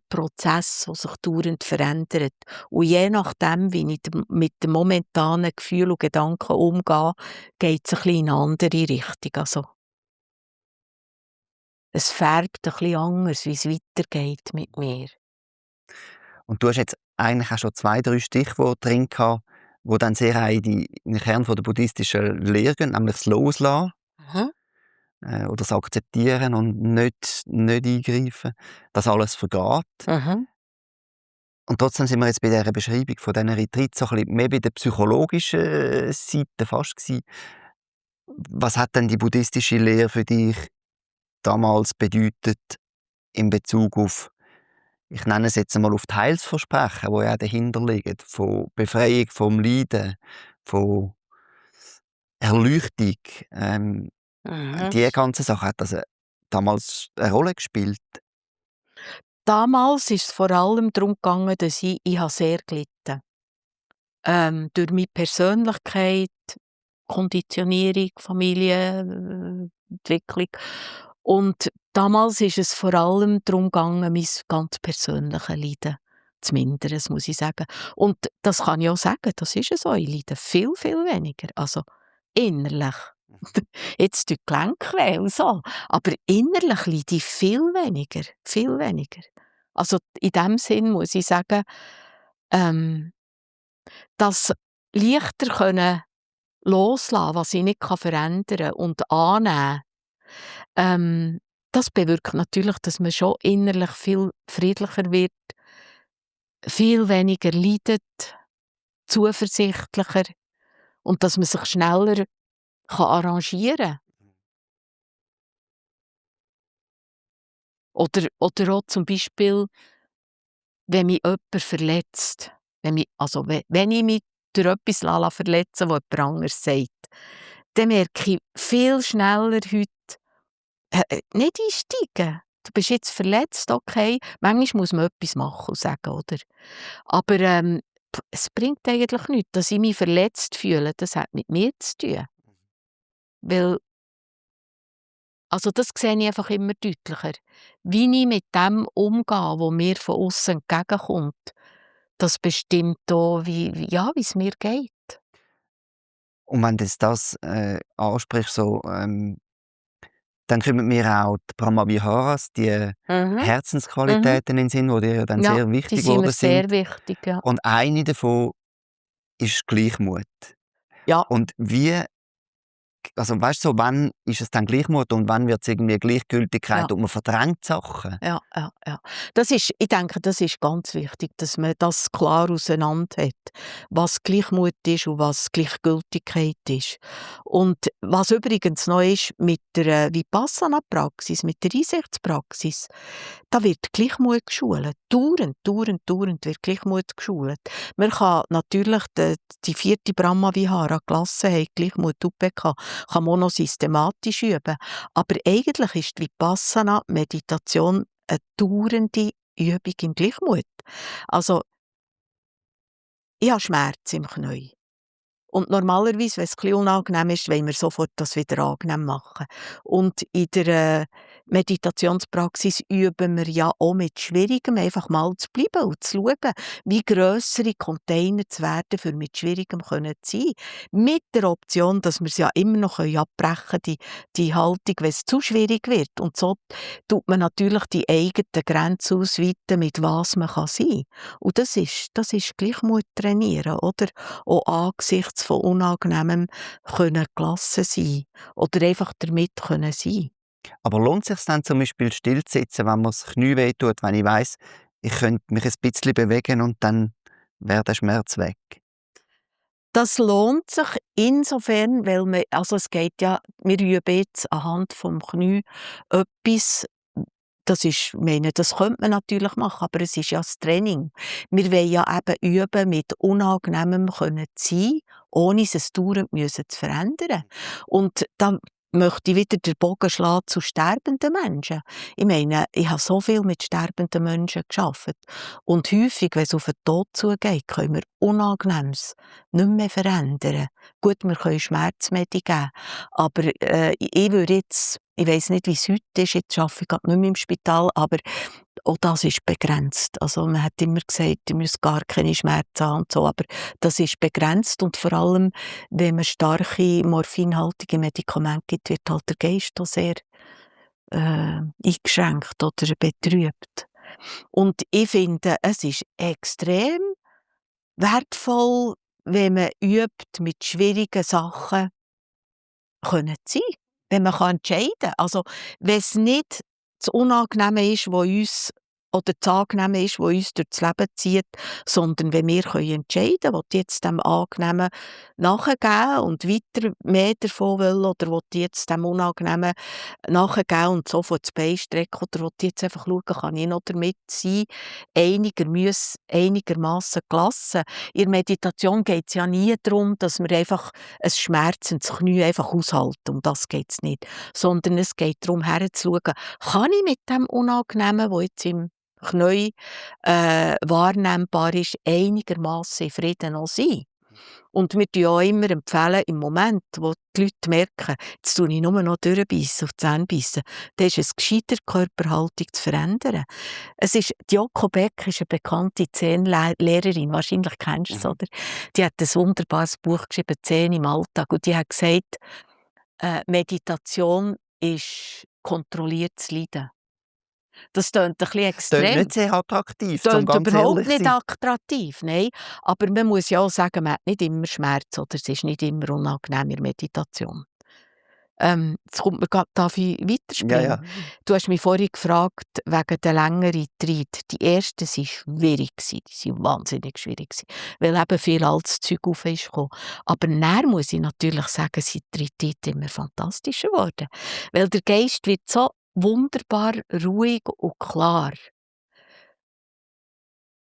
Prozess, der sich dauernd verändert. Und je nachdem, wie ich mit den momentanen Gefühlen und Gedanken umgehe, geht es ein bisschen in eine andere Richtung. Also, es färbt ein bisschen anders, wie es weitergeht mit mir. Und du hast jetzt eigentlich auch schon 2, 3 Stichworte drin gehabt, die dann sehr auch in den Kern von der buddhistischen Lehre gehen, nämlich das Loslassen, Mhm. oder das Akzeptieren und nicht eingreifen, dass alles vergeht. Mhm. Und trotzdem sind wir jetzt bei dieser Beschreibung von diesen Retreats so ein bisschen mehr bei der psychologischen Seite fast gewesen. Was hat denn die buddhistische Lehre für dich damals bedeutet in Bezug auf, ich nenne es jetzt einmal, auf die Heilsversprechen, die ja dahinter liegen, von Befreiung vom Leiden, von Erleuchtung, Mhm. die ganze Sache, hat das damals eine Rolle gespielt? Damals ist es vor allem darum gegangen, dass ich habe sehr gelitten. Durch meine Persönlichkeit, Konditionierung, Familie, Entwicklung. Und damals ist es vor allem darum gegangen, mein ganz persönliches Leiden zu mindern, das muss ich sagen. Und das kann ich auch sagen, das ist es so, ich leide viel, viel weniger, also innerlich. Jetzt tut die Gelenke weh und so, aber innerlich leide ich viel weniger, viel weniger. Also in dem Sinn muss ich sagen, ähm, das leichter können loslassen, was ich nicht verändern kann und annehmen, ähm, das bewirkt natürlich, dass man schon innerlich viel friedlicher wird, viel weniger leidet, zuversichtlicher und dass man sich schneller arrangieren kann. Oder auch zum Beispiel, wenn mich jemand verletzt, wenn ich mich durch etwas verletzen lasse, was jemand anderes sagt, dann merke ich viel schneller heute, nicht einsteigen. Du bist jetzt verletzt, okay. Manchmal muss man etwas machen und sagen, oder? Aber es bringt eigentlich nichts, dass ich mich verletzt fühle. Das hat mit mir zu tun. Weil, also das sehe ich einfach immer deutlicher. Wie ich mit dem umgehe, was mir von außen entgegenkommt, das bestimmt auch, wie es mir geht. Und wenn du jetzt das ansprichst, so, dann kommen mir auch die Brahmaviharas, die Mhm. Mhm. Herzensqualitäten in den Sinn, die dir ja dann Ja, sehr die wichtig sind mir geworden sind. sehr wichtig, ja. Und eine davon ist Gleichmut. Ja. Und wie, also weißt du, so, wann ist es dann Gleichmut und wann wird es irgendwie Ja. Gleichgültigkeit und man verdrängt Sachen? Ja, ja, ja. Ich denke, das ist ganz wichtig, dass man das klar auseinander hat, was Gleichmut ist und was Gleichgültigkeit ist. Und was übrigens noch ist mit der Vipassana-Praxis, mit der Einsichtspraxis, da wird Gleichmut geschult. Dauernd wird Gleichmut geschult. Man kann natürlich die 4. Brahma-Vihara, Gelassenheit, Gleichmut, UPK, kann man auch noch systematisch üben. Aber eigentlich ist die Vipassana-Meditation eine dauernde Übung im Gleichmut. Also, ich habe Schmerz im Knie. Und normalerweise, wenn es ein bisschen unangenehm ist, wollen wir sofort das wieder angenehm machen. Und in der Meditationspraxis üben wir ja auch mit Schwierigem einfach mal zu bleiben und zu schauen, wie grössere Container zu werden, für mit Schwierigem können zu sein. Mit der Option, dass wir es ja immer noch abbrechen können, die Haltung, wenn es zu schwierig wird. Und so tut man natürlich die eigenen Grenzen ausweiten, mit was man sein kann. Und das ist Gleichmut trainieren, oder? Auch angesichts von Unangenehmem können gelassen sein oder einfach damit können sein. Aber lohnt es sich dann zum Beispiel still zu sitzen, wenn mir das Knie wehtut, wenn ich weiss, ich könnte mich ein bisschen bewegen und dann wäre der Schmerz weg? Das lohnt sich insofern, weil es geht ja, wir üben jetzt anhand vom Knie etwas, das könnte man natürlich machen, aber es ist ja das Training. Wir wollen ja eben üben, mit Unangenehmem können zu sein, ohne es dauernd zu verändern. Und möchte ich wieder den Bogen schlagen zu sterbenden Menschen. Ich meine, ich habe so viel mit sterbenden Menschen gearbeitet. Und häufig, wenn es auf den Tod zugeht, können wir Unangenehmes nicht mehr verändern. Gut, wir können Schmerzmittel geben, aber ich würde jetzt, ich weiss nicht, wie es heute ist, jetzt arbeite ich gerade nicht mehr im Spital, aber auch das ist begrenzt. Also man hat immer gesagt, ich muss gar keine Schmerzen haben und so, aber das ist begrenzt und vor allem, wenn man starke morphinhaltige Medikamente gibt, wird halt der Geist auch sehr eingeschränkt oder betrübt. Und ich finde, es ist extrem wertvoll, wenn man übt, mit schwierigen Sachen können sein, wenn man entscheiden kann. Also, wenn es nicht das Unangenehme ist, wo uns oder das Angenehme ist, wo uns durchs Leben zieht, sondern wenn wir entscheiden können, will ich jetzt dem Angenehmen nachgeben und weiter mehr davon will oder will ich jetzt dem Unangenehmen nachgeben und sofort das Bein strecken oder will ich jetzt einfach schauen, kann ich noch damit sein, einigermaßen gelassen. In der Meditation geht es ja nie darum, dass wir einfach ein schmerzendes Knie einfach aushalten, um das geht es nicht. Sondern es geht darum, herzuschauen, kann ich mit dem Unangenehmen, das jetzt im Knie wahrnehmbar ist, einigermaßen in Frieden noch sein. Und wir empfehlen auch immer empfehlen, im Moment, wo die Leute merken, jetzt tue ich nur noch durchbeissen, auf die Zähne beissen, dann ist es gescheiter, die Körperhaltung zu verändern. Die Joko Beck ist eine bekannte Zehnlehrerin, wahrscheinlich kennst du es, oder? Die hat ein wunderbares Buch geschrieben, «Zehn im Alltag», und die hat gesagt, Meditation ist kontrolliertes Leiden. Das tönt ein bisschen extrem. Tönt nicht sehr attraktiv, um Tönt ganz überhaupt ehrlich nicht sein. attraktiv, nein. Aber man muss ja auch sagen, man hat nicht immer Schmerz oder es ist nicht immer unangenehm in der Meditation. Jetzt kommt mir grad, darf ich Ja, weiterspringen? ja. Du hast mich vorhin gefragt, wegen der längeren Retreat. Die ersten waren schwierig, die waren wahnsinnig schwierig, weil eben viel altes Zeug auf ist gekommen. Aber dann muss ich natürlich sagen, sind die Retreate immer fantastischer geworden. Weil der Geist wird so wunderbar ruhig und klar.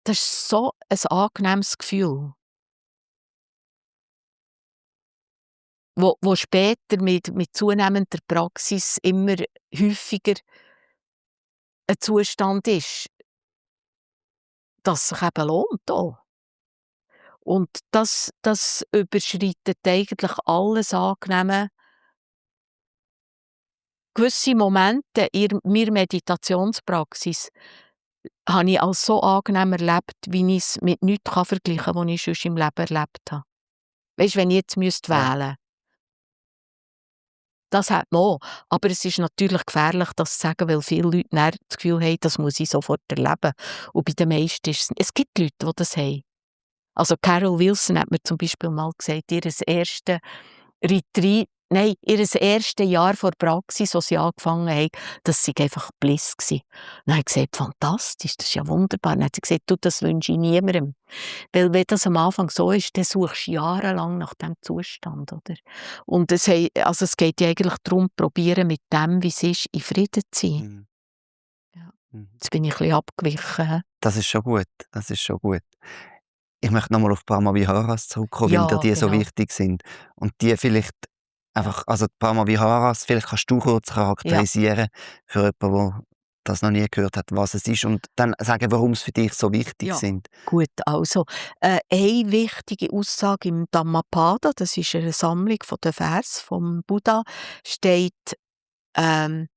Das ist so ein angenehmes Gefühl, wo später mit zunehmender Praxis immer häufiger ein Zustand ist, dass sich eben lohnt auch. Und das überschreitet eigentlich alles Angenehme. Gewisse Momente in meiner Meditationspraxis habe ich als so angenehm erlebt, wie ich es mit nichts vergleichen kann, was ich sonst im Leben erlebt habe. Weisst, wenn ich jetzt Ja. wählen müsste. Das hat man auch. Aber es ist natürlich gefährlich, das zu sagen, weil viele Leute dann das Gefühl haben, das muss ich sofort erleben. Und bei den meisten ist es gibt Leute, die das haben. Also Carol Wilson hat mir zum Beispiel mal gesagt, ihr erstes Jahr vor Praxis, als sie angefangen haben, das sei einfach Bliss gsi. Dann habe ich gesagt, fantastisch, das ist ja wunderbar. Dann hat sie gesagt, du, das wünsche ich niemandem. Weil wenn das am Anfang so ist, dann suchst du jahrelang nach diesem Zustand, oder? Und es geht ja eigentlich darum, probieren mit dem, wie es ist, in Frieden zu sein. Mhm. Ja. Mhm. Jetzt bin ich ein bisschen abgewichen. Hä? Das ist schon gut, das ist schon gut. Ich möchte noch mal auf Brahma-Viharas zurückkommen, weil dir Ja, die so genau. wichtig sind. Und die vielleicht einfach, also die Brahma-Viharas, vielleicht kannst du kurz Ja. charakterisieren für jemanden, der das noch nie gehört hat, was es ist und dann sagen, warum es für dich so wichtig Ja. sind. Gut, also eine wichtige Aussage im Dhammapada, das ist eine Sammlung von den Vers vom Buddha, steht, ähm,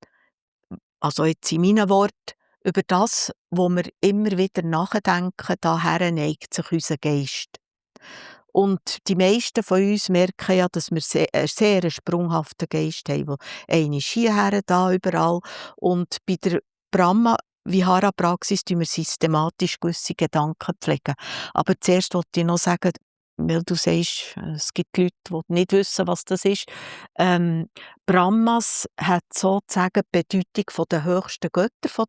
also jetzt in meinen Worten, über das, wo wir immer wieder nachdenken, daher neigt sich unser Geist. Und die meisten von uns merken ja, dass wir sehr sprunghaften Geist haben, wo einer ist hierher, da, überall. Und bei der Brahma-Vihara-Praxis tun wir systematisch gewisse Gedanken pflegen. Aber zuerst wollte ich noch sagen, weil du sagst, es gibt Leute, die nicht wissen, was das ist. Brahmas hat sozusagen die Bedeutung der höchsten Götter von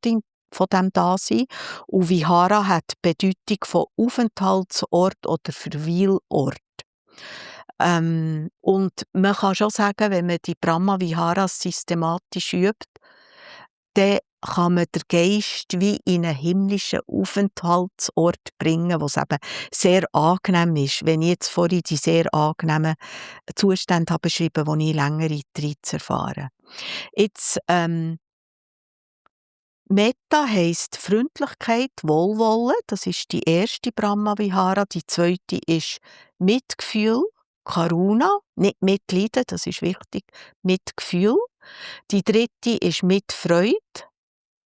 dem Dasein. Und Vihara hat die Bedeutung von Aufenthaltsort oder Verweilort. Und man kann schon sagen, wenn man die Brahma-Viharas systematisch übt, dann kann man den Geist wie in einen himmlischen Aufenthaltsort bringen, wo es eben sehr angenehm ist. Wenn ich jetzt vorhin die sehr angenehmen Zustände habe beschrieben, wo ich längere Tritte erfahre. Jetzt, Metta heisst Freundlichkeit, Wohlwollen. Das ist die erste Brahma-Vihara. Die zweite ist Mitgefühl, Karuna. Nicht Mitleiden, das ist wichtig. Mitgefühl. Die dritte ist Mitfreude,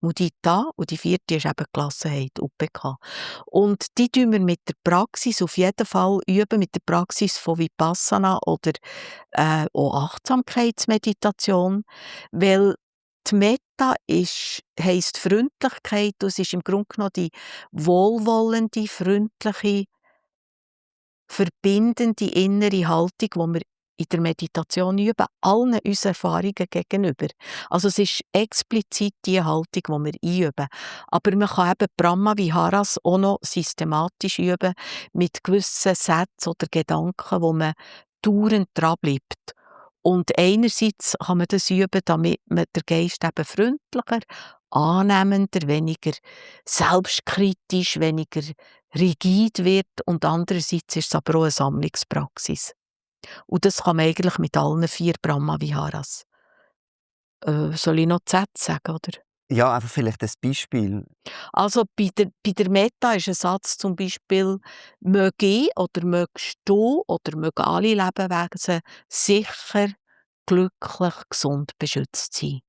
Mudita. Und die vierte ist eben Gelassenheit, Upekkha. Und die üben wir mit der Praxis auf jeden Fall üben, mit der Praxis von Vipassana oder auch Achtsamkeitsmeditation, weil die Metta heisst Freundlichkeit und es ist im Grunde genommen die wohlwollende, freundliche, verbindende innere Haltung, die wir in der Meditation üben, allen unseren Erfahrungen gegenüber. Also es ist explizit die Haltung, die wir einüben. Aber man kann eben Brahma-Viharas auch noch systematisch üben, mit gewissen Sätzen oder Gedanken, wo man dauernd dranbleibt. Und einerseits kann man das üben, damit man der Geist eben freundlicher, annehmender, weniger selbstkritisch, weniger rigid wird. Und andererseits ist es aber auch eine Sammlungspraxis. Und das kann man eigentlich mit allen 4 Brahma-Viharas. Soll ich noch die Sätze sagen, oder? Ja, einfach vielleicht ein Beispiel. Also bei der Metta ist ein Satz zum Beispiel «Möge ich oder mögst du oder mögen alle Lebewesen sicher, glücklich, gesund, beschützt sein.»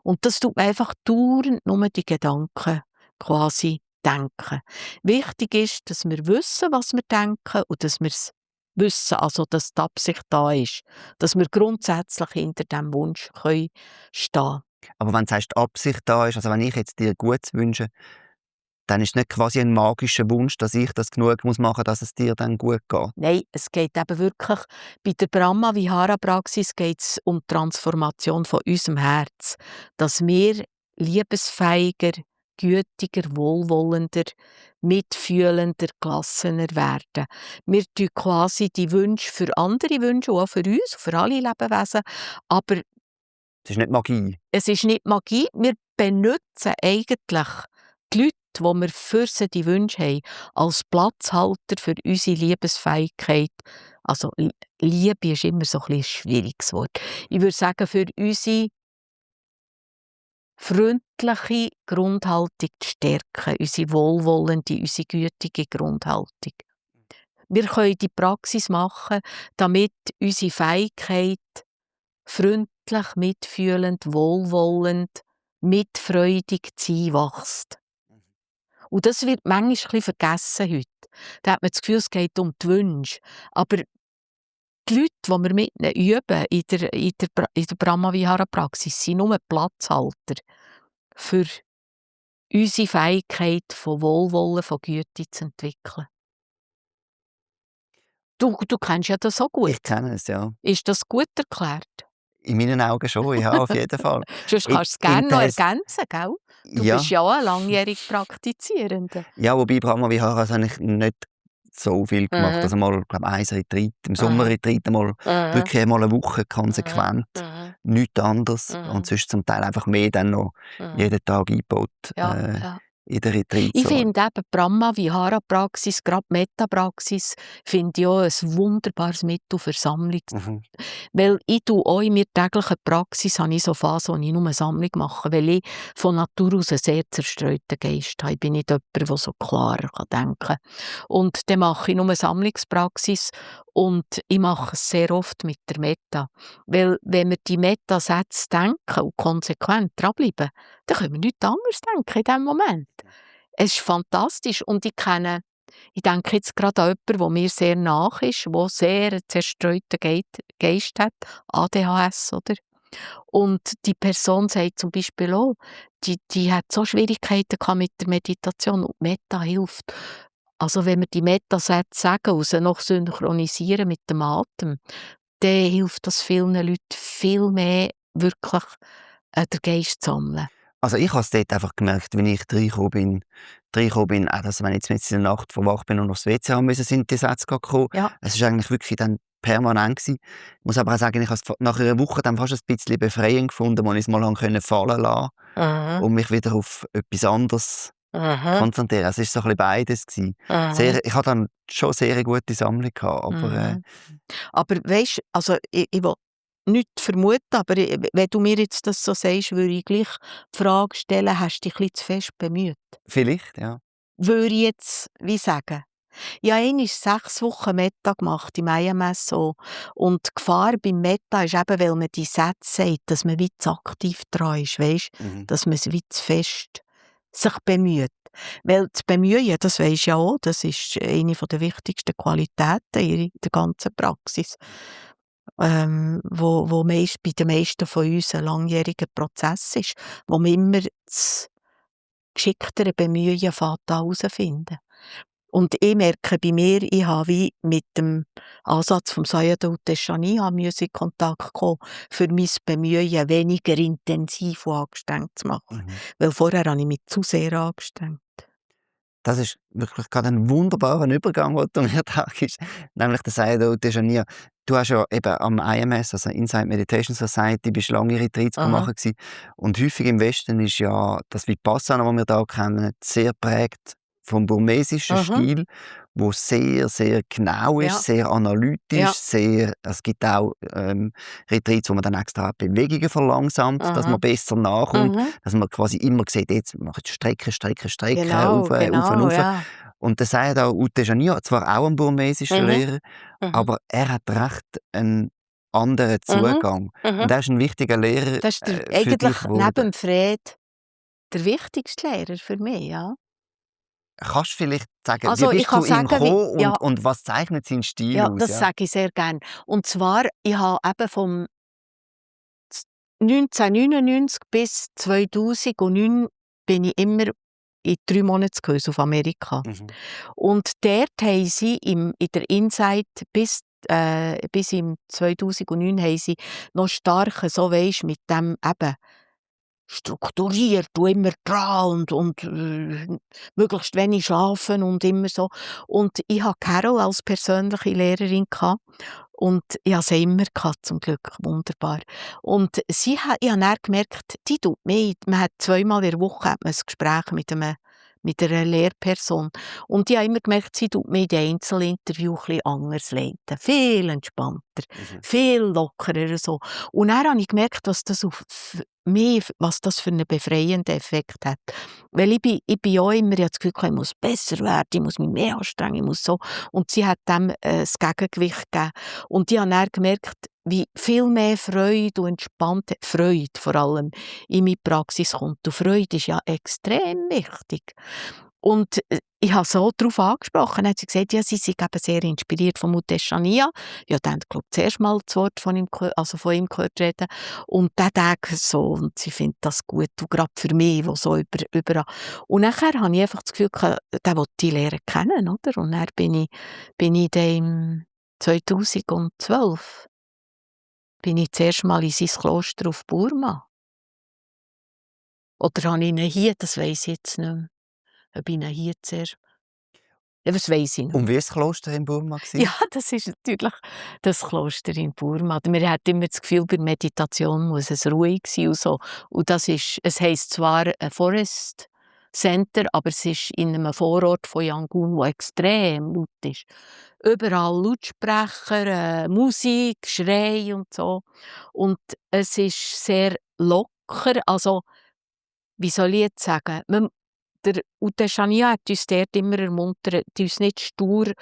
Und das tut man einfach dauernd nur die Gedanken quasi denken. Wichtig ist, dass wir wissen, was wir denken und dass wir es wissen, also dass die Absicht da ist. Dass wir grundsätzlich hinter diesem Wunsch stehen können. Aber wenn du sagst, die Absicht da ist, also wenn ich jetzt dir Gutes wünsche, dann ist es nicht quasi ein magischer Wunsch, dass ich das genug machen muss, dass es dir dann gut geht. Nein, es geht eben wirklich, bei der Brahma-Vihara-Praxis geht es um die Transformation von unserem Herz. Dass wir liebesfähiger, gütiger, wohlwollender, mitfühlender, gelassener werden. Wir tun quasi die Wünsche für andere Wünsche, auch für uns, für alle Lebewesen, aber Es ist nicht Magie. es ist nicht Magie, wir benutzen eigentlich die Leute, die wir für sie die Wünsche haben, als Platzhalter für unsere Liebesfähigkeit. Also Liebe ist immer so ein schwieriges Wort. Ich würde sagen, für unsere freundliche Grundhaltung zu stärken, unsere wohlwollende, unsere gütige Grundhaltung. Wir können die Praxis machen, damit unsere Fähigkeit, freundlich, mitfühlend, wohlwollend, mitfreudig zu sein, wächst. Und das wird manchmal ein bisschen vergessen heute. Da hat man das Gefühl, es geht um die Wünsche. Aber die Leute, die wir mit ihnen üben in der Brahma-Vihara-Praxis, sind nur Platzhalter für unsere Fähigkeit von Wohlwollen, von Güte zu entwickeln. Du kennst ja das auch gut. Ich kenne es, ja. Ist das gut erklärt? In meinen Augen schon, ja, auf jeden Fall. Sonst kannst du es gerne noch ergänzen, gell? Du Ja. bist ja auch ein langjährig Praktizierender. Ja, wobei Brahma-Viharas habe ich nicht so viel gemacht. Also mal, glaube ich, 1 Retreat, im Sommerretreat einmal wirklich einmal eine Woche konsequent, nichts anderes. Und sonst zum Teil einfach mehr dann noch jeden Tag eingebaut in der Retreat. Ich finde eben Brahma-Vihara-Praxis, gerade Metta-Praxis, finde ich auch ein wunderbares Mittel für Sammlung. Weil ich auch in meiner täglichen Praxis habe ich so Phasen, wo ich nur eine Sammlung mache, weil ich von Natur aus einen sehr zerstreuten Geist habe. Ich bin nicht jemand, der so klarer denken kann. Und dann mache ich nur eine Sammlungspraxis und ich mache es sehr oft mit der Metta. Weil wenn wir die Metta-Sätze denken und konsequent dranbleiben, dann können wir nichts anderes denken in diesem Moment. Es ist fantastisch und ich denke jetzt gerade an jemanden, der mir sehr nach ist, der sehr einen zerstreuten Geist hat, ADHS, oder? Und die Person sagt zum Beispiel auch, die hat so Schwierigkeiten gehabt mit der Meditation und Metta hilft. Also wenn wir die Metta-Sätze sagen und sie noch synchronisieren mit dem Atem, dann hilft das vielen Leuten viel mehr, wirklich den Geist zu sammeln. Also ich habe es dort einfach gemerkt, wenn ich reingekommen bin, also wenn ich jetzt in der Nacht verwacht bin und aufs WC haben müssen, sind die Sätze gekommen. Ja. Es ist eigentlich wirklich dann permanent gewesen. Ich muss aber auch sagen, ich habe es nach einer Woche dann fast ein bisschen befreiend gefunden, als ich es mal fallen lassen Mhm. und mich wieder auf etwas anderes Mhm. konzentrieren. Also es war so ein bisschen beides gewesen. Mhm. Ich hatte dann schon sehr eine gute Sammlung gehabt, aber Mhm. Aber weisst, also ich will nichts vermuten, aber wenn du mir jetzt das so sagst, würde ich gleich die Frage stellen: «Hast du dich ein bisschen zu fest bemüht?» vielleicht, ja. Würde ich jetzt wie sagen. Ich habe einmal 6 Wochen Meta gemacht im IMS so. Und die Gefahr beim Meta ist eben, weil man die Sätze sagt, dass man wie zu aktiv dran ist, weisst? Mhm. Dass man es wie zu fest sich bemüht. Weil das Bemühen, das weisst du ja auch, das ist eine der wichtigsten Qualitäten in der ganzen Praxis, wo meist bei den meisten von uns ein langjähriger Prozess ist, wo man immer das geschicktere Bemühen fängt an herausfinden. Und ich merke bei mir, ich habe wie mit dem Ansatz vom Sayadaw Teschani in Kontakt kommen, für mein Bemühen weniger intensiv und angestrengt zu machen. Mhm. Weil vorher habe ich mich zu sehr angestrengt. Das ist wirklich gerade ein wunderbarer Übergang, den du mir da gibst, nämlich der Sayadaw Tejaniya. Du hast ja eben am IMS, also Inside Meditation Society, bist lange Retreats Aha. machen gewesen. Und häufig im Westen ist ja das Vipassana, das wir da kennen, sehr prägt vom burmesischen Mhm. Stil, wo sehr, sehr genau Ja, ist, sehr analytisch, ja. sehr, es gibt auch Retreats, wo man dann extra Bewegungen verlangsamt, dass man Aha. besser nachkommt, Mhm. dass man quasi immer sieht, jetzt mache ich Strecken, Strecken, Strecken, Genau, rauf, rauf, genau, rauf. ja. Und der sagt auch, Utejania, zwar auch ein burmesischer Mhm. Lehrer, Mhm. aber er hat recht einen anderen Mhm. Zugang. Mhm. Und er ist ein wichtiger Lehrer Das ist für eigentlich dich neben geworden. dem Fred der wichtigste Lehrer für mich, ja. Kannst du vielleicht sagen, wie Also, ich bist du kann zu ihm sagen, wie gekommen ja, und was zeichnet seinen Stil ja, aus? das Ja? sage ich sehr gern. Und zwar, ich habe eben vom z 1999 bis 2009 bin ich immer in 3 Monatskursen auf Amerika. Mhm. Und dort haben sie in der Insight bis im 2009 haben sie noch stark so weisst mit dem eben strukturiert und immer dran und möglichst wenig schlafen und immer so. Und ich hatte Carol als persönliche Lehrerin gehabt und ich hatte sie immer gehabt, zum Glück, wunderbar. Und ich habe dann gemerkt, die tut mir man hat zweimal in der Woche hat man ein Gespräch mit einer Lehrperson. Und ich habe immer gemerkt, sie tut mir in den Einzelinterviews ein bisschen anders leiten. Viel entspannter, Mhm. viel lockerer so. Und dann habe ich gemerkt, was das für einen befreienden Effekt hat. Weil ich bin ja immer, ich habe das Gefühl gehabt, ich muss besser werden, ich muss mich mehr anstrengen, ich muss so. Und sie hat dem das Gegengewicht gegeben. Und ich habe dann gemerkt, wie viel mehr Freude und Entspanntheit, Freude vor allem, in meine Praxis kommt. Und Freude ist ja extrem wichtig. Und ich habe so darauf angesprochen, dann hat sie gesagt, ja, sie sei eben sehr inspiriert von Muteshania. Ja, dann glaube ich zuerst mal das Wort von ihm gehört reden. Und der Tag so, und sie findet das gut, und gerade für mich, wo so überall. Und nachher habe ich einfach das Gefühl gehabt, den will ich lernen kennen, oder? Und dann bin ich dann im 2012 bin ich zuerst mal in sein Kloster auf Burma. Oder habe ich ihn hier, das weiss ich jetzt nicht mehr. Ob ich ihn hier zuerst, ja, das weiss ich nicht Und mehr. wie war das Kloster in Burma? Ja, das ist natürlich das Kloster in Burma. Man hat immer das Gefühl, bei Meditation muss es ruhig sein und so. Und es heisst zwar Forest Center, aber es ist in einem Vorort von Yangon, wo extrem laut ist. Überall Lautsprecher, Musik, Schrei und so. Und es ist sehr locker, also, wie soll ich jetzt sagen? Der Ute Chania hat uns dort immer ermuntert, uns nicht stur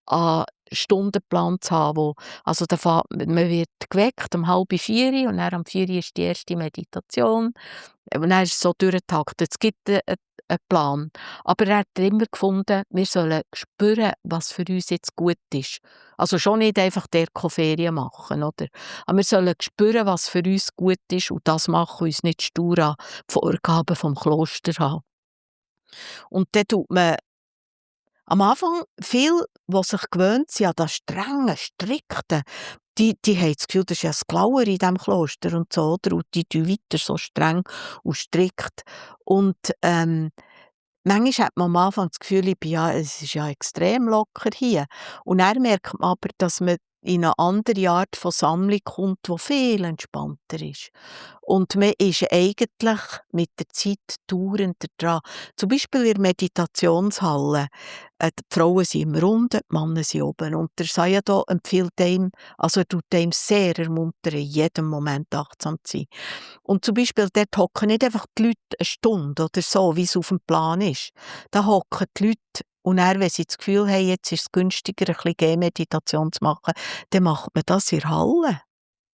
an Stundenplan zu haben, also man wird geweckt um 3:30 und dann um 4 ist die erste Meditation. Und dann ist es so durchgetaktet. Es gibt einen Plan. Aber er hat immer gefunden, wir sollen spüren, was für uns jetzt gut ist. Also schon nicht einfach Ferien machen, oder? Aber wir sollen spüren, was für uns gut ist und das machen, uns nicht stur an die Vorgaben vom Kloster haben. Und dann tut man am Anfang viel, die sich gewöhnt sind an das Strenge, Strikte, die haben das Gefühl, das ist ja das Glauer in diesem Kloster und so, oder? Und die tun weiter so streng und strikt. Und manchmal hat man am Anfang das Gefühl, es ist ja extrem locker hier. Und dann merkt man aber, dass man in eine andere Art von Sammlung kommt, die viel entspannter ist. Und man ist eigentlich mit der Zeit dauernd dran. Zum Beispiel in der Meditationshalle. Die Frauen sind immer unten, die Männer sind oben. Und der Sayadaw empfiehlt einem, also er tut einem sehr ermuntern, in jedem Moment achtsam zu sein. Und zum Beispiel dort hocken nicht einfach die Leute eine Stunde oder so, wie es auf dem Plan ist. Da hocken die Leute und dann, wenn sie das Gefühl haben, jetzt ist es günstiger, ein bisschen Gehmeditation zu machen, dann macht man das in der Halle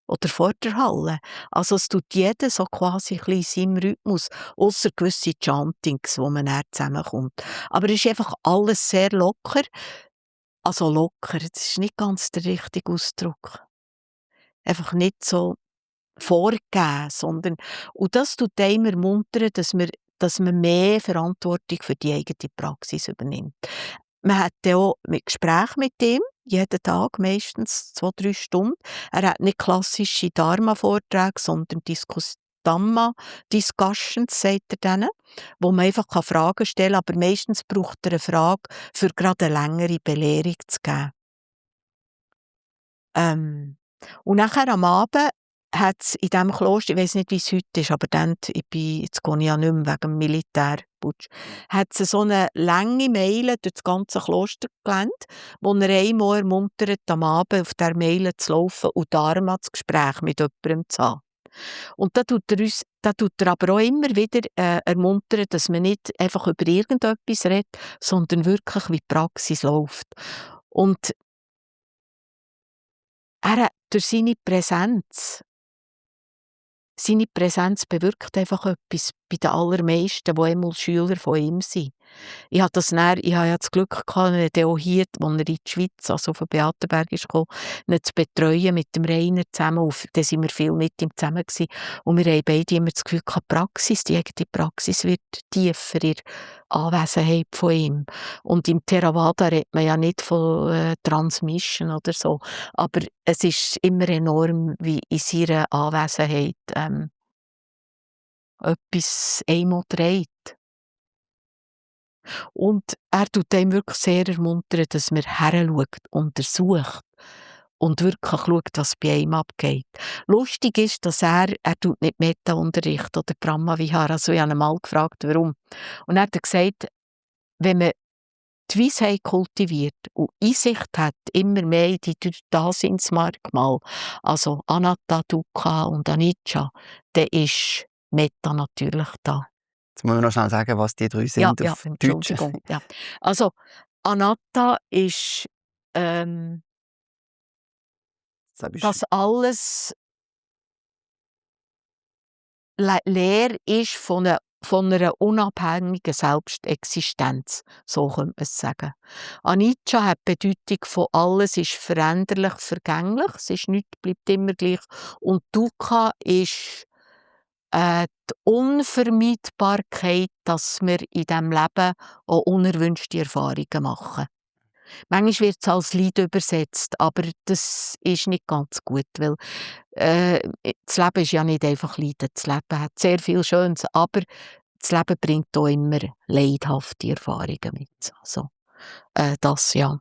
oder vor der Halle. Also es tut jeder so quasi ein bisschen in seinem Rhythmus, ausser gewisse Chantings, wo man dann zusammenkommt. Aber es ist einfach alles sehr locker. Also locker, das ist nicht ganz der richtige Ausdruck. Einfach nicht so vorgegeben, sondern und das tut einem ermuntern, dass man mehr Verantwortung für die eigene Praxis übernimmt. Man hat ja auch mit Gespräch mit ihm, jeden Tag, meistens 2-3 Stunden. Er hat nicht klassische Dharma-Vorträge, sondern Dhamma-Discussions, sagt er denen, wo man einfach Fragen stellen kann, aber meistens braucht er eine Frage, für gerade eine längere Belehrung zu geben. Und nachher am Abend hat es in diesem Kloster, ich weiss nicht, wie es heute ist, aber dann, jetzt gehe ich ja nicht mehr wegen dem Militärputsch, hat es so eine lange Meile durch das ganze Klostergelände, wo er einmal ermuntert, am Abend auf dieser Meile zu laufen und Dharma das Gespräch mit jemandem zu haben. Und da tut er aber auch immer wieder ermuntern, dass man nicht einfach über irgendetwas redet, sondern wirklich, wie die Praxis läuft. Und er hat durch seine Präsenz bewirkt einfach etwas bei den allermeisten, die einmal Schüler von ihm sind. Ich habe ja das Glück gehabt, ihn auch hier, als er in die Schweiz, also auf den Beatenberg ist gekommen, ihn zu betreuen mit dem Rainer zusammen. Da sind wir viel mit ihm zusammen gewesen. Und wir haben beide immer das Gefühl gehabt, die eigene Praxis wird tiefer in der Anwesenheit von ihm. Und im Theravada redet man ja nicht von Transmission oder so. Aber es ist immer enorm, wie in seiner Anwesenheit etwas einmal trägt. Und er tut einem wirklich sehr ermuntern, dass man heranschaut, untersucht und wirklich schaut, was bei einem abgeht. Lustig ist, dass er tut nicht Metta-Unterricht oder Brahma-Vihara. Also ich habe ihn mal gefragt, warum. Und er hat gesagt, wenn man die Weisheit kultiviert und Einsicht hat, immer mehr in die Daseinsmerkmale, also Anatta, Dukkha und Anicca, dann ist Metta natürlich da. Jetzt muss man noch schnell sagen, was die 3 sind auf Deutsch. Entschuldigung. Ja. Also, Anatta ist, dass alles leer ist von einer unabhängigen Selbstexistenz, so könnte man es sagen. Anicca hat die Bedeutung von alles ist veränderlich, vergänglich, es ist nichts, bleibt immer gleich. Und Dukkha ist die Unvermeidbarkeit, dass wir in diesem Leben auch unerwünschte Erfahrungen machen. Manchmal wird es als Leid übersetzt, aber das ist nicht ganz gut, weil das Leben ist ja nicht einfach Leiden. Das Leben hat sehr viel Schönes, aber das Leben bringt auch immer leidhafte Erfahrungen mit. Also, das ja.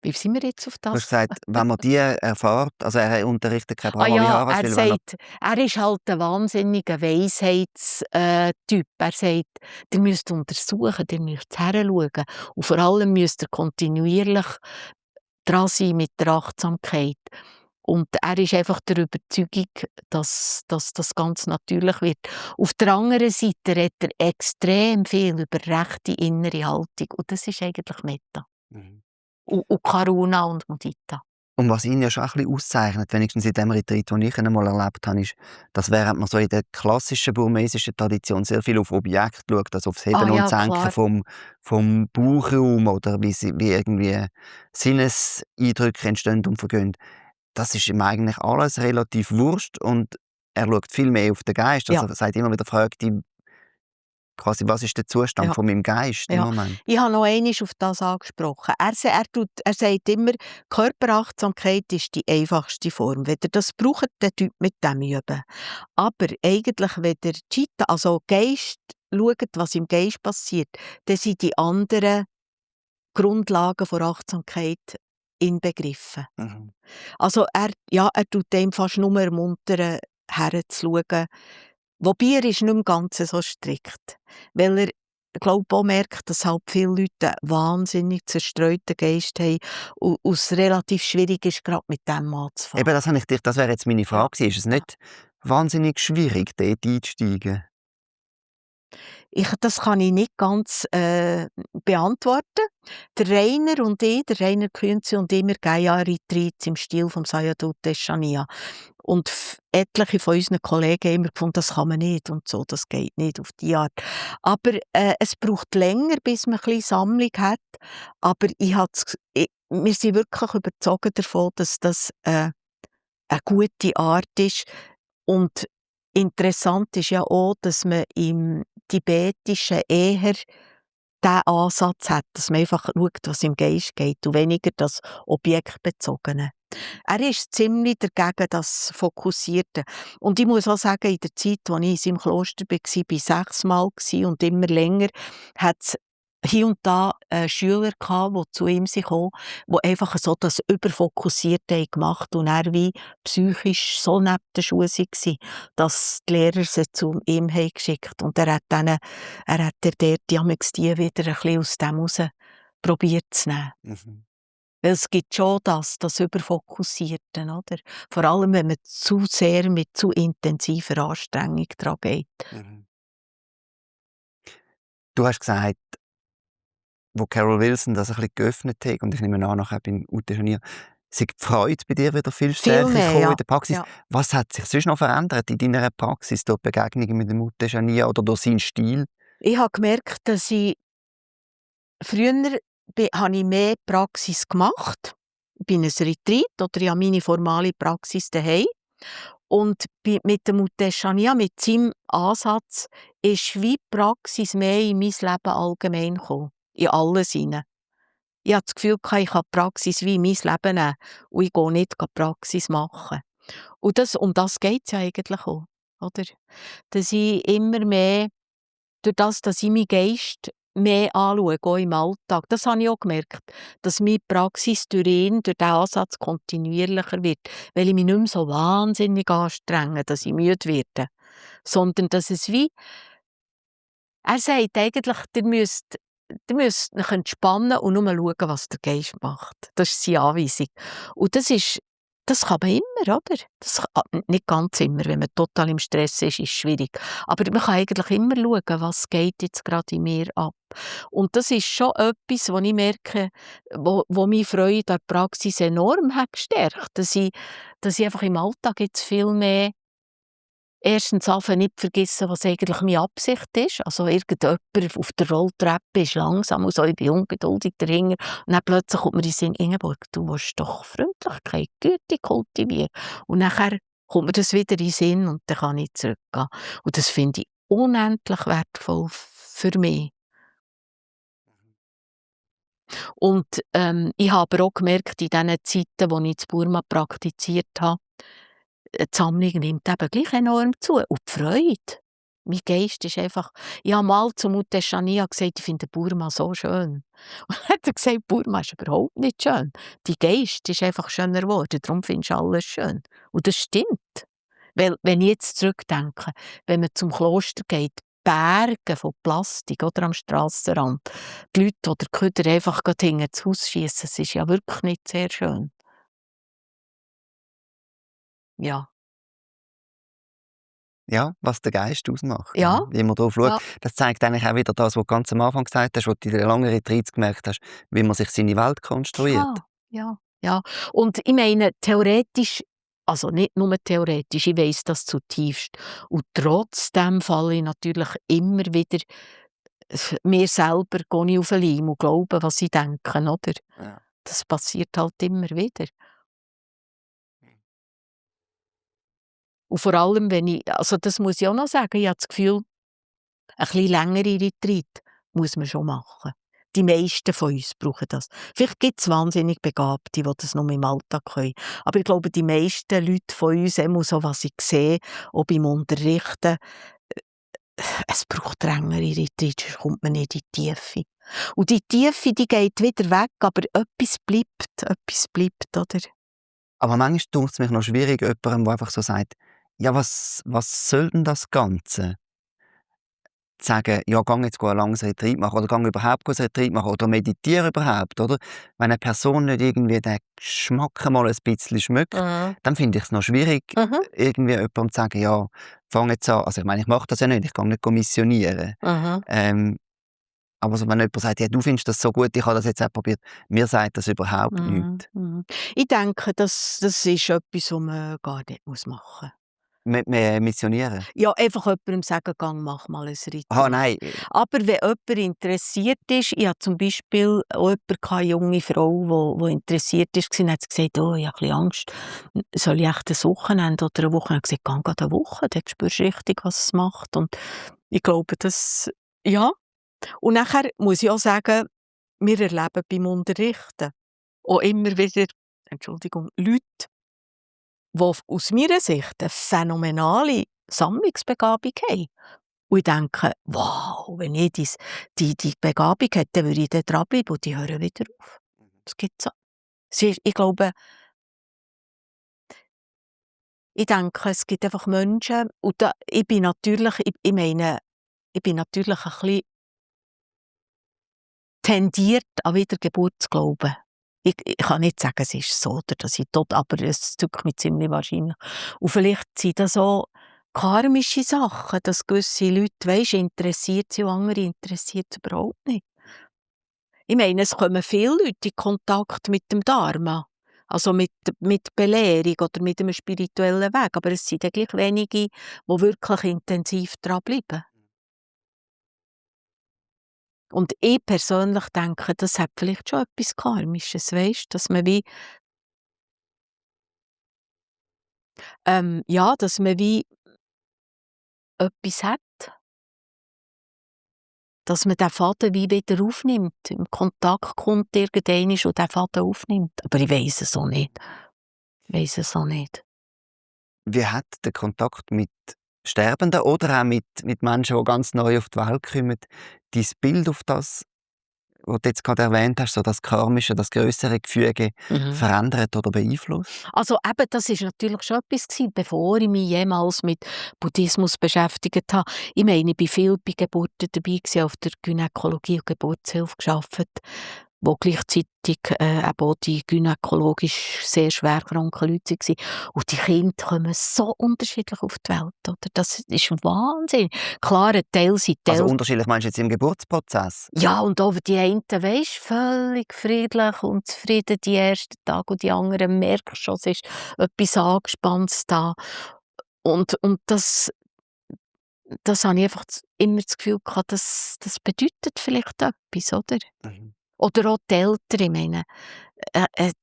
Wie sind wir jetzt auf Du hast das? gesagt, wenn man die erfährt, also er unterrichtet keine Ja, Brahma-Viharas, er weil wenn sagt, er ist halt ein wahnsinniger Weisheitstyp. Er sagt, ihr müsst untersuchen, ihr müsst heranschauen und vor allem müsst ihr kontinuierlich dran sein mit der Achtsamkeit. Und er ist einfach der Überzeugung, dass das ganz natürlich wird. Auf der anderen Seite redet er extrem viel über rechte innere Haltung und das ist eigentlich Metta. Und Karuna und Mudita. Und was ihn ja schon ein bisschen auszeichnet, wenigstens in dem Retreat, den ich einmal erlebt habe, ist, dass während man so in der klassischen burmesischen Tradition sehr viel auf Objekte schaut, also aufs Heben und Senken vom Bauchraum oder wie irgendwie Sinneseindrücke entstehen und vergehen, das ist ihm eigentlich alles relativ wurscht und er schaut viel mehr auf den Geist. Also er sagt immer wieder, fragt ihn quasi, was ist der Zustand von meinem Geist im Moment? Ich habe noch einmal auf das angesprochen. Er sagt immer, Körperachtsamkeit ist die einfachste Form. Wenn ihr das braucht, dann übt mit dem üben. Aber eigentlich, wenn ihr Chitta, also Geist, schaut, was im Geist passiert, dann sind die anderen Grundlagen von Achtsamkeit inbegriffen. Mhm. Also er tut dem fast nur ermuntern, herzuschauen. Wobei er ist nicht im Ganzen so strikt. Weil er, glaube auch merkt, dass halt viele Leute einen wahnsinnig zerstreuten Geist haben und es relativ schwierig ist, gerade mit dem anzufangen. Eben, das wäre jetzt meine Frage gewesen. Ist es nicht wahnsinnig schwierig, dort einzusteigen? Das kann ich nicht ganz beantworten. Der Rainer Künzi und ich, wir geben ja Retreats im Stil vom Sayadaw Teschania. Und etliche von unseren Kollegen haben immer gefunden, das kann man nicht und so, das geht nicht auf die Art. Aber es braucht länger, bis man ein bisschen Sammlung hat. Aber wir sind wirklich überzeugt davon, dass das eine gute Art ist. Und interessant ist ja auch, dass man im Tibetischen eher diesen Ansatz hat, dass man einfach schaut, was im Geist geht und weniger das Objektbezogene. Er ist ziemlich dagegen, das Fokussierte. Und ich muss auch sagen, in der Zeit, als ich in seinem Kloster war, war 6 Mal und immer länger, hat es hier und da Schüler gehabt, die zu ihm kamen, die einfach so das Überfokussierte haben gemacht und er wie psychisch so neben der Schuhe waren, dass die Lehrer sie zu ihm haben geschickt haben. Und er hat dort die wieder ein bisschen aus dem raus probiert zu nehmen. Mhm. Weil es gibt schon das Überfokussierte, oder? Vor allem, wenn man zu sehr mit zu intensiver Anstrengung daran geht. Mhm. Du hast gesagt, wo Carol Wilson das ein bisschen geöffnet hat, und ich nehme an, nachher beim Uteshanier, sei die Freude bei dir wieder viel stärker Viel mehr, gekommen ja. in der Praxis. Ja. Was hat sich sonst noch verändert in deiner Praxis, durch Begegnungen mit dem Uteshanier oder durch seinen Stil? Ich habe gemerkt, dass früher habe ich mehr Praxis gemacht. Ich bin ein Retreat oder ich habe meine formale Praxis daheim. Und mit dem Uteshania, mit seinem Ansatz, ist wie die Praxis mehr in mein Leben allgemein gekommen. In alles hinein. Ich hatte das Gefühl, ich kann die Praxis wie in mein Leben nehmen und ich gehe nicht die Praxis machen. Und um das geht es ja eigentlich auch. Oder? Dass ich immer mehr, durch das, dass ich meinen Geist mehr anschaue, auch im Alltag, das habe ich auch gemerkt, dass meine Praxis durch diesen Ansatz kontinuierlicher wird, weil ich mich nicht mehr so wahnsinnig anstrenge, dass ich müde werde, sondern dass es wie, er sagt eigentlich, ihr müsst euch entspannen und nur schauen, was der Geist macht. Das ist seine Anweisung. Und das kann man immer, oder? Nicht ganz immer, wenn man total im Stress ist es schwierig. Aber man kann eigentlich immer schauen, was geht jetzt gerade in mir ab. Und das ist schon etwas, wo ich merke, wo meine Freude an der Praxis enorm hat gestärkt. Dass ich einfach im Alltag jetzt viel mehr erstens nicht vergessen, was eigentlich meine Absicht ist. Also irgendjemand auf der Rolltreppe ist langsam und so, ich bin ungeduldig dahinter. Und dann plötzlich kommt mir in den Sinn, Ingeborg, du willst doch Freundlichkeit, Güte kultivieren. Und nachher kommt mir das wieder in den Sinn und dann kann ich zurückgehen. Und das finde ich unendlich wertvoll für mich. Und ich habe aber auch gemerkt, in den Zeiten, wo ich in Burma praktiziert habe, die Sammlung nimmt eben gleich enorm zu. Und die Freude. Mein Geist ist einfach. Ich habe mal zu Uteshania gesagt, ich finde Burma so schön. Und dann hat er gesagt, Burma ist überhaupt nicht schön. Dein Geist ist einfach schöner geworden, darum findest du alles schön. Und das stimmt. Weil, wenn ich jetzt zurückdenke, wenn man zum Kloster geht, Berge von Plastik oder am Strassenrand, die Leute oder die Köder einfach hinter das Haus schiessen, das ist ja wirklich nicht sehr schön. Ja. Ja, was der Geist ausmacht. Ja. Wie man darauf schaut. Ja. Das zeigt eigentlich auch wieder das, was du ganz am Anfang gesagt hast, wo du in den langen Retreats gemerkt hast, wie man sich seine Welt konstruiert. Ja. Und ich meine, theoretisch, also nicht nur theoretisch, ich weiss das zutiefst. Und trotzdem falle ich natürlich immer wieder mir selber gehe ich auf den Leim und glaube, was ich denke, oder? Ja. Das passiert halt immer wieder. Und vor allem, also das muss ich auch noch sagen, ich habe das Gefühl, ein bisschen längere Retreat muss man schon machen. Die meisten von uns brauchen das. Vielleicht gibt es wahnsinnig Begabte, die das nur im Alltag können. Aber ich glaube, die meisten Leute von uns, so was ich sehe, auch beim Unterrichten, es braucht längere Retreats, sonst kommt man nicht in die Tiefe. Und die Tiefe, die geht wieder weg, aber etwas bleibt, oder? Aber manchmal tut es mich noch schwierig, jemandem, der einfach so sagt: «Ja, was soll denn das Ganze?» Zu sagen: «Ja, geh jetzt ein langes Retreat machen oder geh überhaupt ein Retreat machen oder meditiere überhaupt», oder? Wenn eine Person nicht irgendwie den Geschmack mal ein bisschen schmeckt, Mhm. dann finde ich es noch schwierig, Mhm. irgendwie jemandem zu sagen: «Ja, fang jetzt an.» Also, ich meine, ich mache das ja nicht, ich gehe nicht missionieren. Mhm. Ähm, aber so, wenn jemand sagt: «Ja, du findest das so gut, ich habe das jetzt auch probiert», mir sagt das überhaupt Mhm. nichts. Mhm. Ich denke, das ist etwas, was man gar nicht machen muss. Missionieren? Ja, einfach jemandem sagen: «Gang, mach mal ein Aha, Retreat.» nein. Aber wenn jemand interessiert ist, ich hatte zum Beispiel auch jemanden, eine junge Frau, die interessiert war, dann hat sie gesagt: «Oh, ich habe ein bisschen Angst. Soll ich echt ein Wochenende oder eine Woche?» Ich habe gesagt: «Geh grad eine Woche, dann spürst du richtig, was es macht.» Und ich glaube, das ja. Und nachher muss ich auch sagen, wir erleben beim Unterrichten auch immer wieder, Entschuldigung, Leute, die aus meiner Sicht eine phänomenale Sammlungsbegabung haben. Und ich denke: «Wow, wenn ich die Begabung hätte, dann würde ich da dranbleiben und die hören wieder auf.» Das gibt's so. Ich glaube, ich denke, es gibt einfach Menschen und da ich bin natürlich ich meine, ich bin natürlich ein bisschen tendiert, an Wiedergeburt zu glauben. Ich kann nicht sagen, es ist so oder dass ich tot, aber es dünkt mich ziemlich wahrscheinlich. Und vielleicht sind das so karmische Sachen, dass gewisse Leute, weisst, interessiert sie und andere interessiert es überhaupt nicht. Ich meine, es kommen viele Leute in Kontakt mit dem Dharma, also mit Belehrung oder mit einem spirituellen Weg, aber es sind dann gleich wenige, die wirklich intensiv dranbleiben. Und ich persönlich denke, das hat vielleicht schon etwas Karmisches, weisst, dass man wie ja, dass man wie etwas hat, dass man den Faden wie wieder aufnimmt, im Kontakt kommt irgendeinmal und den Faden aufnimmt. Aber ich weiss es auch nicht. Ich weiss es auch nicht. Wie hat der Kontakt mit Sterbenden oder auch mit Menschen, die ganz neu auf die Welt kommen, dein Bild auf das, was du jetzt gerade erwähnt hast, so das Karmische, das grössere Gefüge, Mhm. verändert oder beeinflusst? Also eben, das ist natürlich schon etwas gewesen, bevor ich mich jemals mit Buddhismus beschäftigt habe. Ich meine, ich war viel bei Geburten dabei gewesen, auf der Gynäkologie und Geburtshilfe gearbeitet, wo gleichzeitig eben auch die gynäkologisch sehr schwer kranken Leute waren. Und die Kinder kommen so unterschiedlich auf die Welt, oder? Das ist Wahnsinn. Klar, ein Teil sind die Also Eltern. unterschiedlich meinst du jetzt im Geburtsprozess? Ja, und auch die einen, weisst, völlig friedlich und zufrieden die ersten Tage und die anderen merken schon, es ist etwas Angespanntes da. Und das habe ich einfach immer das Gefühl gehabt, das bedeutet vielleicht etwas, oder? Mhm. Oder auch die Eltern, ich meine,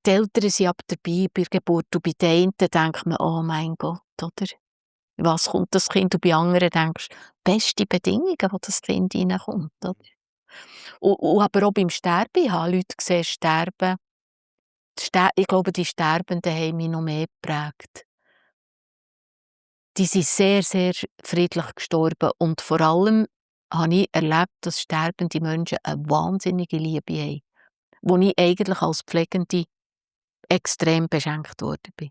die Eltern sind aber dabei bei der Geburt und bei den einen denkt man: «Oh mein Gott», oder? Was kommt das Kind? Und bei anderen denkst du, beste Bedingungen, wo das Kind reinkommt, oder? Und aber auch beim Sterben, ich habe Leute gesehen sterben. Ich glaube, die Sterbenden haben mich noch mehr geprägt. Die sind sehr, sehr friedlich gestorben und vor allem habe ich erlebt, dass sterbende Menschen eine wahnsinnige Liebe haben, wo ich eigentlich als Pflegende extrem beschenkt worden bin.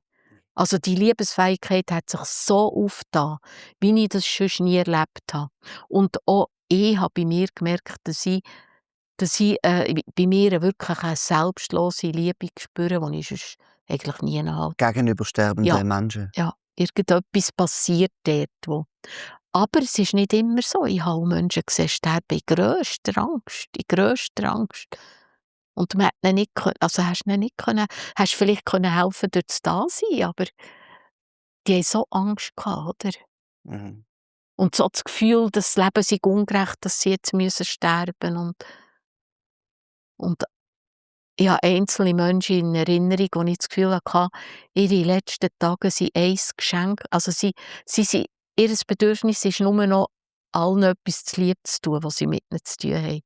Also die Liebesfähigkeit hat sich so aufgetan, wie ich das sonst nie erlebt habe. Und auch ich habe bei mir gemerkt, dass ich bei mir wirklich eine selbstlose Liebe spüre, die ich sonst eigentlich nie hatte. Gegenüber Ja, sterbenden Menschen? ja, irgendetwas passiert dort, wo aber es ist nicht immer so. Ich habe auch Menschen gesehen sterben in grösster Angst. Und man hat ihnen nicht also hast ihnen nicht können hast vielleicht können helfen durch das Dasein, aber die haben so Angst gehabt, oder? Mhm. Und so das Gefühl, das Leben sei ungerecht, dass sie jetzt müssen sterben und ich habe einzelne Menschen in Erinnerung, wo ich das Gefühl hatte, ihre letzten Tage sind ein Geschenk. Also ihr Bedürfnis ist nur noch, allen etwas zu lieb zu tun, was sie mit ihnen zu tun haben.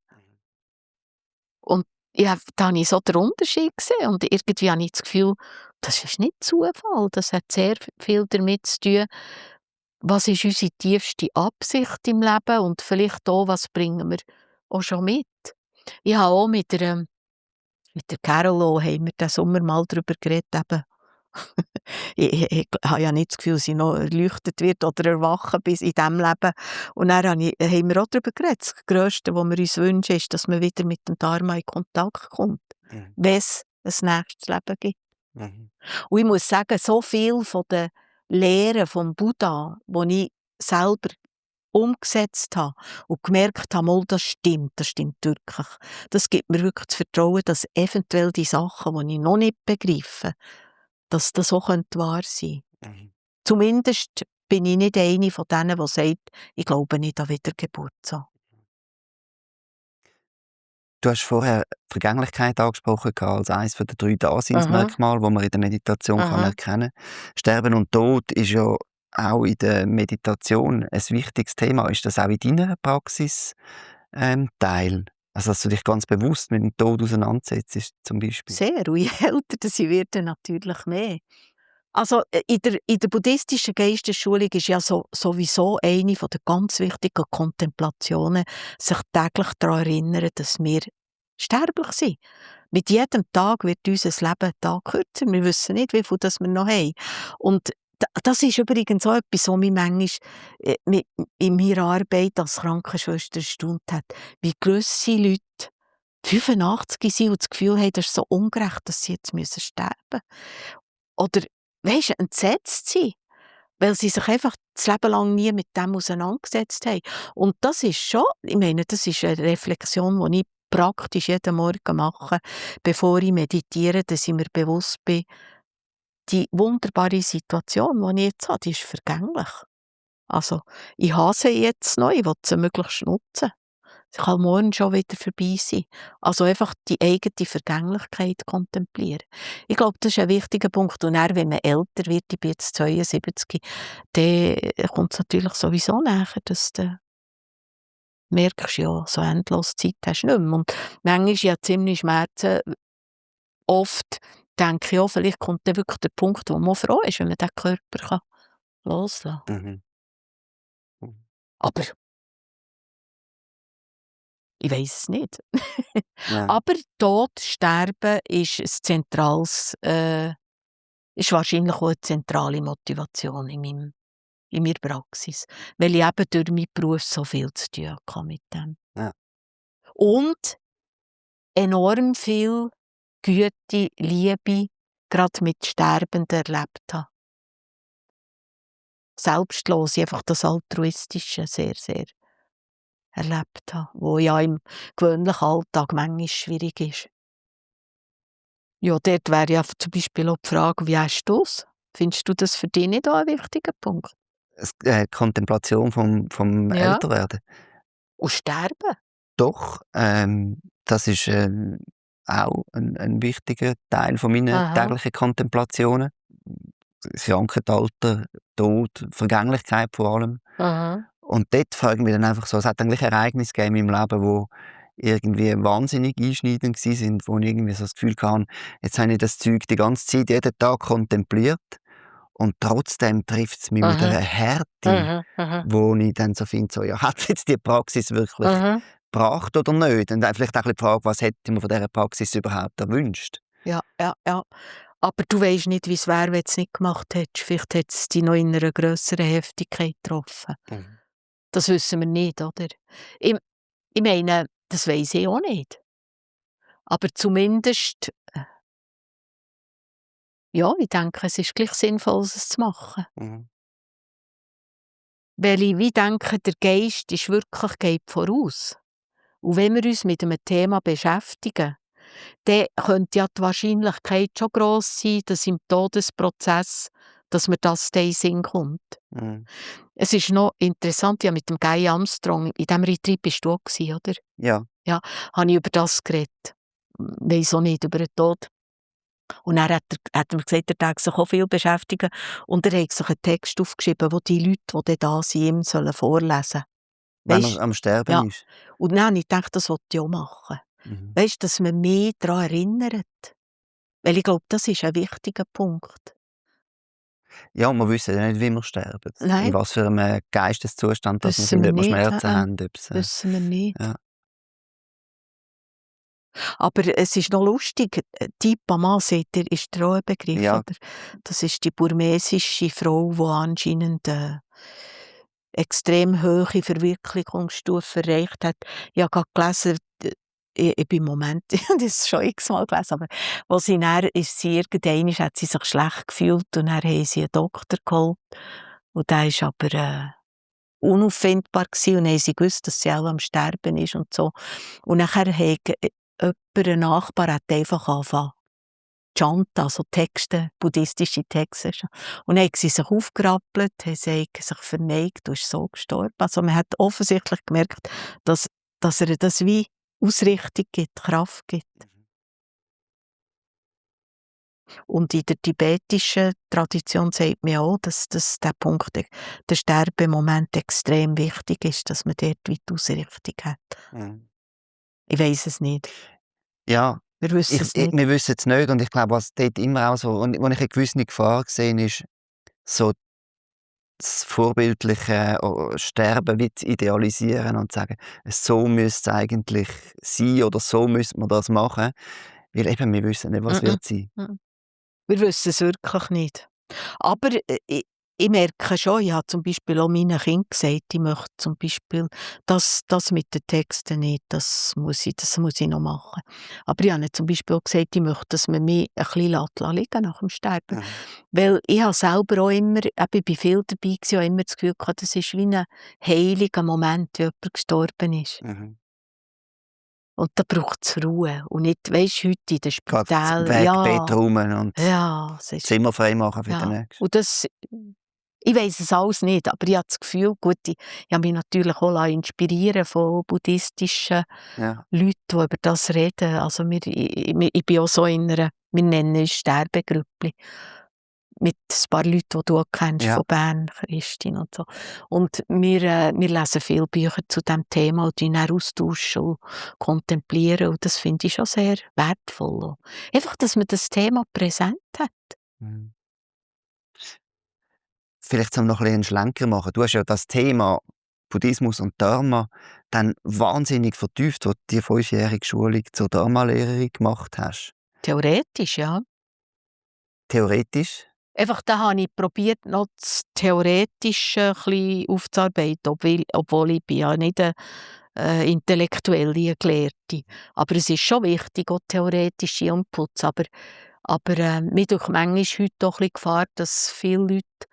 Und ja, da habe ich so den Unterschied gesehen und irgendwie habe ich das Gefühl, das ist nicht Zufall, das hat sehr viel damit zu tun, was ist unsere tiefste Absicht im Leben und vielleicht auch, was bringen wir auch schon mit. Ich habe auch mit der Carol auch haben wir diesen Sommer mal darüber geredet, eben. Ich habe ja nicht das Gefühl, dass ich noch erleuchtet wird oder erwachen bis in diesem Leben. Und dann haben wir auch darüber geredet. Das Grösste, was wir uns wünschen, ist, dass man wieder mit dem Dharma in Kontakt kommt, Mhm. wenn es ein nächstes Leben gibt. Mhm. Und ich muss sagen, so viel von den Lehren vom Buddha, die ich selber umgesetzt habe und gemerkt habe, mal, das stimmt wirklich. Das gibt mir wirklich das Vertrauen, dass eventuell die Sachen, die ich noch nicht begreife, dass das auch wahr sein könnte. Mhm. Zumindest bin ich nicht eine von denen, die sagt, ich glaube nicht an Wiedergeburt. So. Du hast vorher die Vergänglichkeit angesprochen als eines der 3 Aha, Daseinsmerkmale, die man in der Meditation aha. erkennen kann. Sterben und Tod ist ja auch in der Meditation ein wichtiges Thema. Ist das auch in deiner Praxis Teil? Also, dass du dich ganz bewusst mit dem Tod auseinandersetzt, zum Beispiel? Sehr. Und je älter dass ich werde, natürlich mehr. Also, in der buddhistischen Geistesschulung ist ja sowieso eine der ganz wichtigen Kontemplationen, sich täglich daran erinnern, dass wir sterblich sind. Mit jedem Tag wird unser Leben einen Tag kürzer. Wir wissen nicht, wie viel das wir noch haben. Und das ist übrigens auch etwas, was mich manchmal in meiner Arbeit als Krankenschwester erstaunt hat, wie gewisse Leute 85 sind und das Gefühl haben, das ist so ungerecht, dass sie jetzt sterben müssen. Oder weisst du, entsetzt sind, weil sie sich einfach das Leben lang nie mit dem auseinandergesetzt haben. Und das ist schon, ich meine, das ist eine Reflexion, die ich praktisch jeden Morgen mache, bevor ich meditiere, dass ich mir bewusst bin, die wunderbare Situation, die ich jetzt habe, die ist vergänglich. Also, ich habe sie jetzt noch, ich will sie möglichst nutzen. Sie kann morgen schon wieder vorbei sein. Also einfach die eigene Vergänglichkeit kontemplieren. Ich glaube, das ist ein wichtiger Punkt. Und dann, wenn man älter wird, ich bin jetzt 72, dann kommt es natürlich sowieso näher, dass du merkst, ja, so endlos Zeit hast du nicht mehr. Und manchmal ja ziemlich Schmerzen. Oft denke ich auch, vielleicht kommt dann wirklich der Punkt, wo man froh ist, wenn man den Körper loslassen kann. Mhm. Mhm. Aber ich weiß es nicht. Ja. Aber Tod, Sterben ist ein zentrales, ist wahrscheinlich auch eine zentrale Motivation in meiner Praxis, weil ich eben durch meinen Beruf so viel zu tun hatte mit dem. Ja. Und enorm viel Güte, Liebe, gerade mit Sterbenden erlebt habe. Selbstlos, einfach das Altruistische sehr, sehr erlebt habe, wo ja im gewöhnlichen Alltag manchmal schwierig ist. Ja, dort wäre ja zum Beispiel auch die Frage, wie hast du's? Findest du das für dich nicht auch ein wichtiger Punkt? Kontemplation vom Ja. Älterwerden. Und sterben? Doch, das ist, auch ein wichtiger Teil von meinen Aha, täglichen Kontemplationen. Das Krankheitsalter, Tod, Vergänglichkeit vor allem. aha, Und dort frage ich mich dann einfach so, es hat eigentlich Ereignisse gegeben in meinem Leben, wo irgendwie wahnsinnig einschneidend sind, wo ich irgendwie so das Gefühl hatte, jetzt habe ich das Zeug die ganze Zeit, jeden Tag kontempliert und trotzdem trifft es mich mit aha, einer Härte, aha, aha, wo ich dann so finde, so, ja, hat jetzt die Praxis wirklich aha. gebracht oder nicht? Und dann vielleicht auch die Frage, was hätte ich mir von dieser Praxis überhaupt erwünscht? Ja, ja, ja. Aber du weisst nicht, wie's wäre, wenn du's nicht gemacht hättest. Vielleicht hätte es dich noch in einer grösseren Heftigkeit getroffen. Mhm. Das wissen wir nicht, oder? Ich ich meine, das weiss ich auch nicht. Aber zumindest, ja, ich denke, es ist gleich sinnvoll, es zu machen. Mhm. Weil ich wie denke, der Geist ist wirklich geht voraus. Und wenn wir uns mit einem Thema beschäftigen, dann könnte ja die Wahrscheinlichkeit schon gross sein, dass im Todesprozess, dass mir das dann in den Sinn kommt. Mhm. Es ist noch interessant, ja mit dem Guy Armstrong, in diesem Retreat bist du auch gewesen, oder? Ja. Ja, habe ich über das geredet. Weiss auch nicht, über den Tod. Und dann hat er mir gesagt, er täte sich auch viel beschäftigen und er hat sich einen Text aufgeschrieben, wo die Leute, die dann da sind, ihm vorlesen sollen. Wenn er Weisst? am Sterben Ja. ist. Und dann habe ich gedacht, das wollte ich auch machen. Mhm. Weisst, dass man mich daran erinnert. Weil ich glaube, das ist ein wichtiger Punkt. Ja, und wir wissen ja nicht, wie wir sterben. In Nein, was für einem Geisteszustand dass wir wissen sind, wir ob wir nicht. Schmerzen haben, ob's, Wissen wir nicht. ja. Aber es ist noch lustig, Tipama, seht ihr, ist der auch ein Begriff, Ja. oder? Das ist die burmesische Frau, die anscheinend extrem hohe Verwirklichungsstufe erreicht hat. Ich habe gerade gelesen, ich bin im Moment, ich habe das schon x-mal gelesen, aber wo sie dann ist sie irgendwann hat sie sich schlecht gefühlt und dann haben sie einen Doktor geholt und der ist aber unauffindbar gewesen und haben sie gewusst, dass sie auch am Sterben ist und so. Und nachher hat ein Nachbar hat einfach angefangen chanten, also Texte, buddhistische Texte. Und dann haben sie sich aufgerappelt, haben sich verneigt und ist so gestorben. Also man hat offensichtlich gemerkt, dass er das wie Ausrichtung gibt, Kraft gibt. Und in der tibetischen Tradition sagt man auch, dass der Punkt, der Sterbemoment extrem wichtig ist, dass man dort wie die Ausrichtung hat. Mhm. Ich weiss es nicht. Ja, Wir wissen es nicht. wir wissen es nicht und ich glaube, was dort immer auch so, und wo ich eine gewisse Gefahr gesehen ist, so das vorbildliche Sterben wie zu idealisieren und zu sagen, so müsste es eigentlich sein oder so müsste man das machen, weil eben wir wissen nicht, was wird sein. Wir wissen es wirklich nicht. Aber ich merke schon, ich habe zum Beispiel auch meinen Kindern gesagt, ich möchte zum Beispiel das mit den Texten nicht, das muss ich noch machen. Aber ich habe ihnen zum Beispiel auch gesagt, ich möchte, dass man mich ein bisschen liegen nach dem Sterben. Weil ich habe selber auch immer, ich bin viel dabei gewesen, auch immer das Gefühl gehabt, das ist wie ein heiliger Moment, wenn jemand gestorben ist. Und da braucht es Ruhe. Und nicht, weisst du, heute in den Spitälern. Wegbett rum und Zimmer frei machen für den Nächsten. Und das, ich weiss es alles nicht, aber ich habe das Gefühl, gut, ich habe mich natürlich auch inspirieren von buddhistischen Leuten, die über das reden. Also ich bin auch so in einer, wir nennen es Sterbegrüppli, mit ein paar Leuten, die du auch kennst, von Bern, Christine und so. Und wir lesen viele Bücher zu diesem Thema und dann austauschen und kontemplieren. Und das finde ich schon sehr wertvoll. Einfach, dass man das Thema präsent hat. Vielleicht noch ein bisschen einen Schlenker machen. Du hast ja das Thema Buddhismus und Dharma dann wahnsinnig vertieft, als du die 5-jährige Schulung zur Dharma-Lehrerin gemacht hast. Theoretisch, ja. Theoretisch? Einfach, da habe ich probiert, noch das Theoretische ein bisschen aufzuarbeiten, obwohl ich bin ja nicht eine intellektuelle Gelehrte. Aber es ist schon wichtig, auch theoretische Inputs. Aber mir durch manchmal heute auch ein bisschen Gefahr, dass viele Leute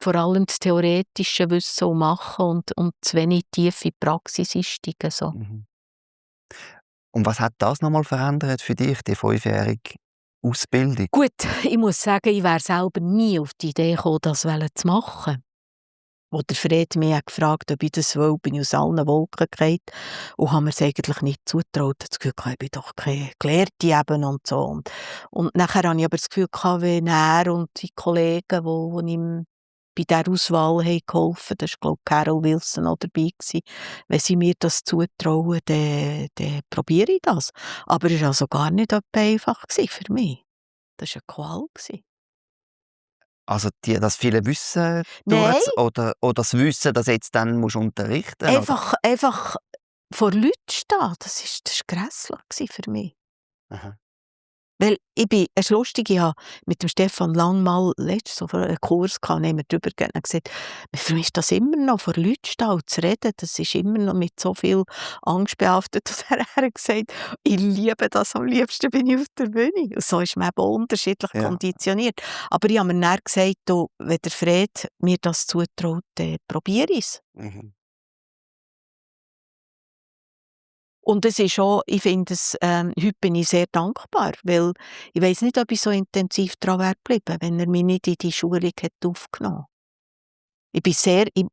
vor allem das theoretische Wissen auch machen und zu wenig tief in die Praxis einsteigen. So. Und was hat das nochmal verändert für dich, die 5-jährige Ausbildung? Gut, ich muss sagen, ich wäre selber nie auf die Idee gekommen, das zu machen. Als der Fred mich hat gefragt, ob ich das will, bin ich aus allen Wolken gefallen und habe mir es eigentlich nicht zugetraut. Das Gefühl, ich bin doch keine Gelehrte eben und so. Und nachher habe ich aber das Gefühl, wenn er und die Kollegen, die ihm bei dieser Auswahl haben geholfen haben, das war, glaube ich, Carol Wilson auch dabei gewesen, wenn sie mir das zutrauen, dann probiere ich das. Aber es war also gar nicht einfach für mich. Das war eine Qual. Also das viele Wissen Nein. oder das Wissen, das jetzt dann musst unterrichten musst? Einfach vor Leuten stehen, das war grässlich für mich. Aha. Weil es ist lustig, ich habe mit dem Stefan Lang mal letztens so einen Kurs gehabt, haben wir darüber geredet und gesagt, für mich ist das immer noch, vor Leuten stehen und zu reden, das ist immer noch mit so viel Angst behaftet. Und er hat gesagt, ich liebe das, am liebsten bin ich auf der Bühne. Und so ist man eben unterschiedlich konditioniert. Aber ich habe mir dann gesagt, wenn der Fred mir das zutraut, dann probiere ich es. Und es ist auch, ich finde es, heute bin ich sehr dankbar, weil ich weiss nicht, ob ich so intensiv daran wäre geblieben, wenn er mich nicht in die Schulung hätte aufgenommen. Ich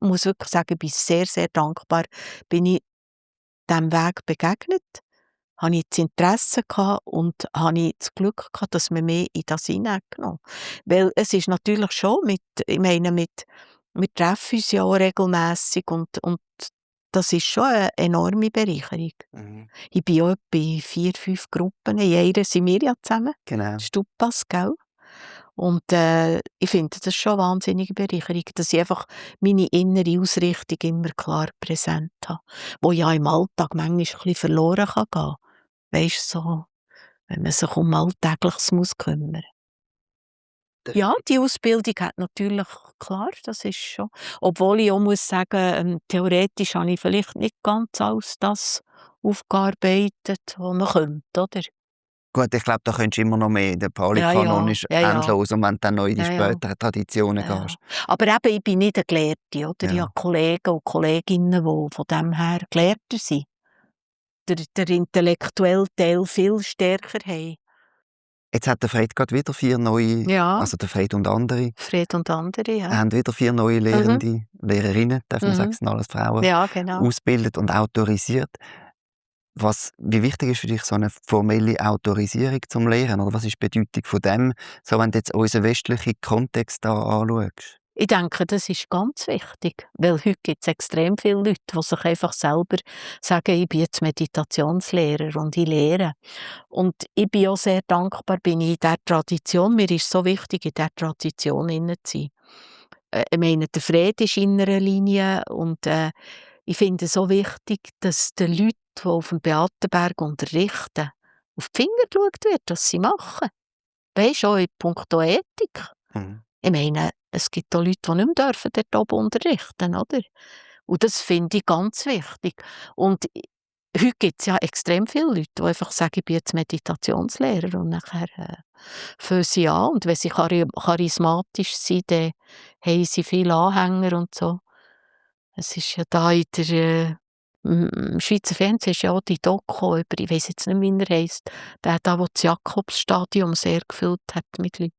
muss wirklich sagen, ich bin sehr, sehr dankbar, bin ich diesem Weg begegnet, habe ich das Interesse gehabt und habe ich das Glück gehabt, dass man mich in das hineingenommen hat. Weil es ist natürlich schon wir treffen uns ja auch regelmässig und das ist schon eine enorme Bereicherung. Ich bin auch bei 4, 5 Gruppen. In einer sind wir ja zusammen. Genau. Stuppas, gell? Und ich finde das schon eine wahnsinnige Bereicherung, dass ich einfach meine innere Ausrichtung immer klar präsent habe, wo ja im Alltag manchmal ein bisschen verloren kann gehen, weisst so, wenn man sich um Alltägliches muss kümmern. Ja, die Ausbildung hat natürlich klar, das ist schon, obwohl ich auch muss sagen, theoretisch habe ich vielleicht nicht ganz alles das aufgearbeitet, was man könnte, oder? Gut, ich glaube, da könntest du immer noch mehr. Der Ja, Polykanon ja, ist ja, ja, endlos und wenn du dann noch in die ja, ja, späteren Traditionen ja, ja. gehst. Aber eben, ich bin nicht 'ne Gelehrte, oder? Ich habe Ja. Kollegen und Kolleginnen, die von dem her gelehrter sind, der intellektuelle Teil viel stärker haben. Jetzt hat der Fred gerade wieder 4 neue, Ja, also der Fred und andere, Fred und andere, ja. haben wieder 4 neue Mhm, Lehrende, Lehrerinnen, darf man sagen, mhm. es sind alles Frauen, Ja, genau. ausgebildet und autorisiert. Wie wichtig ist für dich so eine formelle Autorisierung zum Lehren? Oder was ist die Bedeutung von dem, so wenn du jetzt unseren westlichen Kontext da anschaust? Ich denke, das ist ganz wichtig, weil heute gibt es extrem viele Leute, die sich einfach selber sagen: «Ich bin jetzt Meditationslehrer und ich lehre.» Und ich bin auch sehr dankbar, bin ich in dieser Tradition. Mir ist so wichtig, in dieser Tradition inne zu sein. Ich meine, der Friede ist in einer Linie und ich finde es so wichtig, dass den Leuten, die auf dem Beatenberg unterrichten, auf die Finger geschaut wird, was sie machen. Weisst du, auch in puncto Ethik. Mhm. Ich meine, es gibt auch Leute, die nicht mehr dürfen dort oben unterrichten, oder? Und das finde ich ganz wichtig. Und heute gibt es ja extrem viele Leute, die einfach sagen, ich bin jetzt Meditationslehrer und nachher fangen sie an. Und wenn sie charismatisch sind, dann haben sie viele Anhänger und so. Es ist ja da in der im Schweizer Fernsehen ist ja auch die Doku über, ich weiss jetzt nicht, wie er heisst, der da, wo das Jakobsstadion sehr gefüllt hat mit Leuten.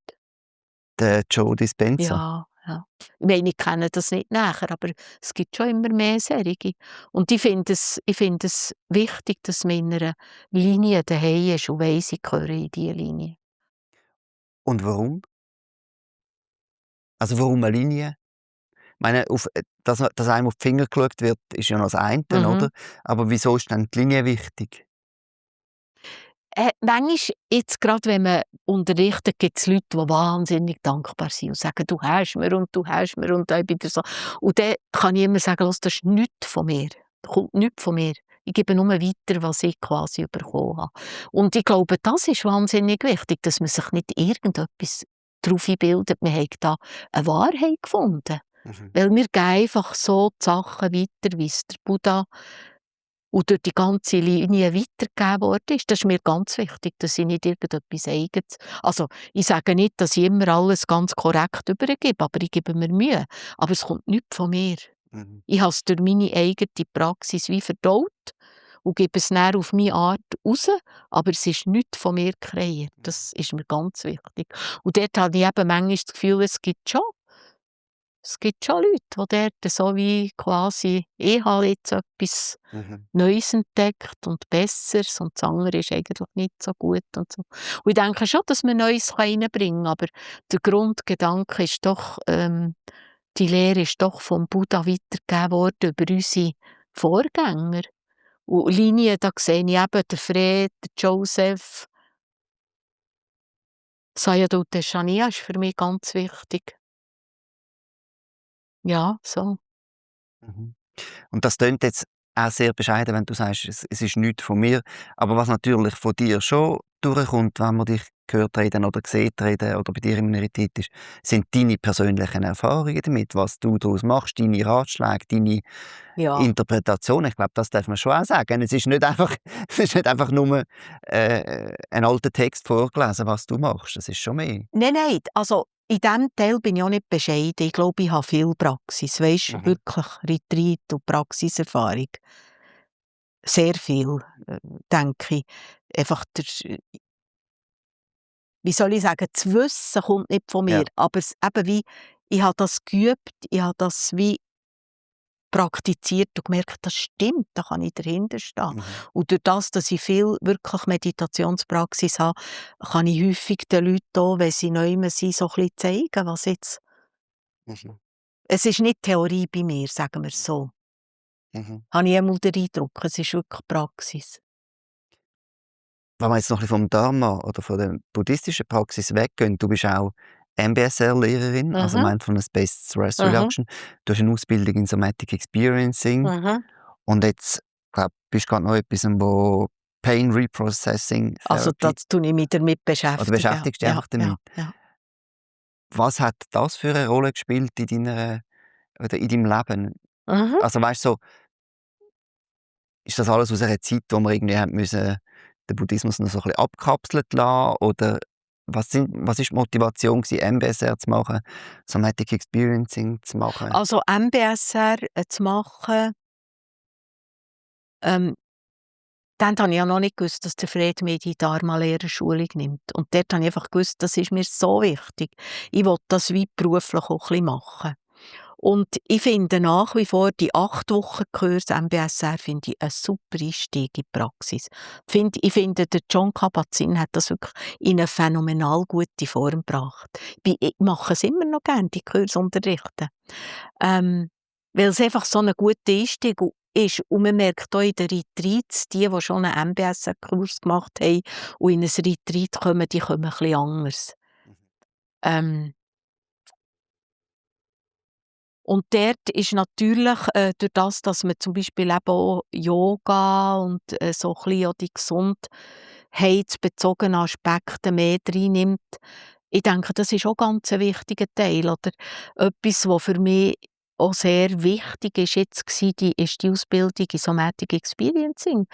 Der Joe Dispenza. Ja, ja. Ich meine, ich kenne das nicht näher, aber es gibt schon immer mehr solche. Und ich finde es wichtig, dass man in einer Linie daheim ist und weiss, ich gehöre in diese Linie. Und warum? Also warum eine Linie? Ich meine, dass einem auf die Finger geschaut wird, ist ja noch das eine, Mhm. oder? Aber wieso ist dann die Linie wichtig? Manchmal, jetzt gerade wenn man unterrichtet, gibt es Leute, die wahnsinnig dankbar sind und sagen: «Du hast mir und du hast mir» und dann wieder so. Und dann kann ich immer sagen: «Los, das ist nichts von mir. Da kommt nichts von mir. Ich gebe nur weiter, was ich quasi bekommen habe.» Und ich glaube, das ist wahnsinnig wichtig, dass man sich nicht irgendetwas darauf einbildet, man hätte da eine Wahrheit gefunden. Mhm. Weil wir geben einfach so die Sachen weiter, wie es der Buddha und durch die ganze Linie weitergegeben worden ist. Das ist mir ganz wichtig, dass ich nicht irgendetwas Eigenes, also, ich sage nicht, dass ich immer alles ganz korrekt übergebe, aber ich gebe mir Mühe. Aber es kommt nichts von mir. Mhm. Ich habe es durch meine eigene Praxis wie verdaut und gebe es dann auf meine Art raus, aber es ist nichts von mir kreiert. Das ist mir ganz wichtig. Und dort habe ich eben manchmal das Gefühl, es gibt schon Leute, die dort so wie quasi: «Ich habe jetzt etwas Mhm. Neues entdeckt und Besseres und das andere ist eigentlich nicht so gut» und so. Und ich denke schon, dass man Neues reinbringen kann, aber der Grundgedanke ist doch, die Lehre ist doch vom Buddha weitergegeben worden über unsere Vorgänger. Und Linien, da sehe ich eben den Fred, den Joseph, Sayadaw Teshania ist für mich ganz wichtig. Ja, so. Mhm. Und das tönt jetzt auch sehr bescheiden, wenn du sagst, es ist nichts von mir. Aber was natürlich von dir schon durchkommt, wenn man dich hört reden oder sieht reden oder bei dir im Retreat ist, sind deine persönlichen Erfahrungen damit, was du daraus machst, deine Ratschläge, deine Ja. Interpretation. Ich glaube, das darf man schon auch sagen. Es ist nicht einfach, es ist nicht einfach nur ein alter Text vorgelesen, was du machst. Es ist schon mehr. Nein, nein, also in diesem Teil bin ich auch nicht bescheiden. Ich glaube, ich habe viel Praxis, weisst, Mhm. wirklich Retreat und Praxiserfahrung. Sehr viel, denke ich. Einfach wie soll ich sagen, das Wissen kommt nicht von mir, Ja. aber es eben wie, ich habe das geübt, ich habe das wie praktiziert und gemerkt, das stimmt, da kann ich dahinter stehen. Mhm. Und durch das, dass ich viel wirklich Meditationspraxis habe, kann ich häufig den Leuten auch, wenn sie neu sind, so ein bisschen zeigen, was jetzt. Mhm. Es ist nicht Theorie bei mir, sagen wir es so. Mhm. Habe ich einmal den Eindruck, es ist wirklich Praxis. Wenn wir jetzt noch ein bisschen vom Dharma oder von der buddhistischen Praxis weggehen, du bist auch MBSR-Lehrerin, also Mhm, Mindfulness-Based Stress mhm, Reduction. Du hast eine Ausbildung in Somatic Experiencing mhm, und jetzt, glaube bist du gerade noch etwas, wo Pain Reprocessing Also Therapy. das tue ich mich damit beschäftigen. Oder beschäftigst dich einfach damit? Ja. Was hat das für eine Rolle gespielt in deinem Leben? Mhm. Also weißt du, so, ist das alles aus einer Zeit, wo wir irgendwie haben müssen, den Buddhismus noch so ein bisschen abkapselt lassen? Oder was ist die Motivation gewesen, MBSR zu machen, Somatic Experiencing zu machen? Also MBSR zu machen, ähm, dann habe ich ja noch nicht gewusst, dass der Fred mir die Dharma-Lehrerschulung nimmt. Und dort habe ich einfach gewusst, das ist mir so wichtig. Ich will das wie beruflich auch ein bisschen machen. Und ich finde nach wie vor die 8 Wochen Kurs MBSR finde ich einen super Einstieg in die Praxis. Ich finde, der John Kabat-Zinn hat das wirklich in eine phänomenal gute Form gebracht. Ich mache es immer noch gerne, die Kurse unterrichten. Weil es einfach so ein guter Einstieg ist. Und man merkt auch in den Retreats, die schon einen MBSR-Kurs gemacht haben und in ein Retreat kommen, die kommen ein bisschen anders. Ähm, und dort ist natürlich, durch das, dass man zum Beispiel eben auch Yoga und so ein bisschen auch die gesundheitsbezogenen Aspekte mehr reinnimmt, ich denke, das ist auch ganz ein wichtiger Teil. Oder etwas, was für mich auch sehr wichtig ist jetzt ist die Ausbildung in Somatic Experiencing.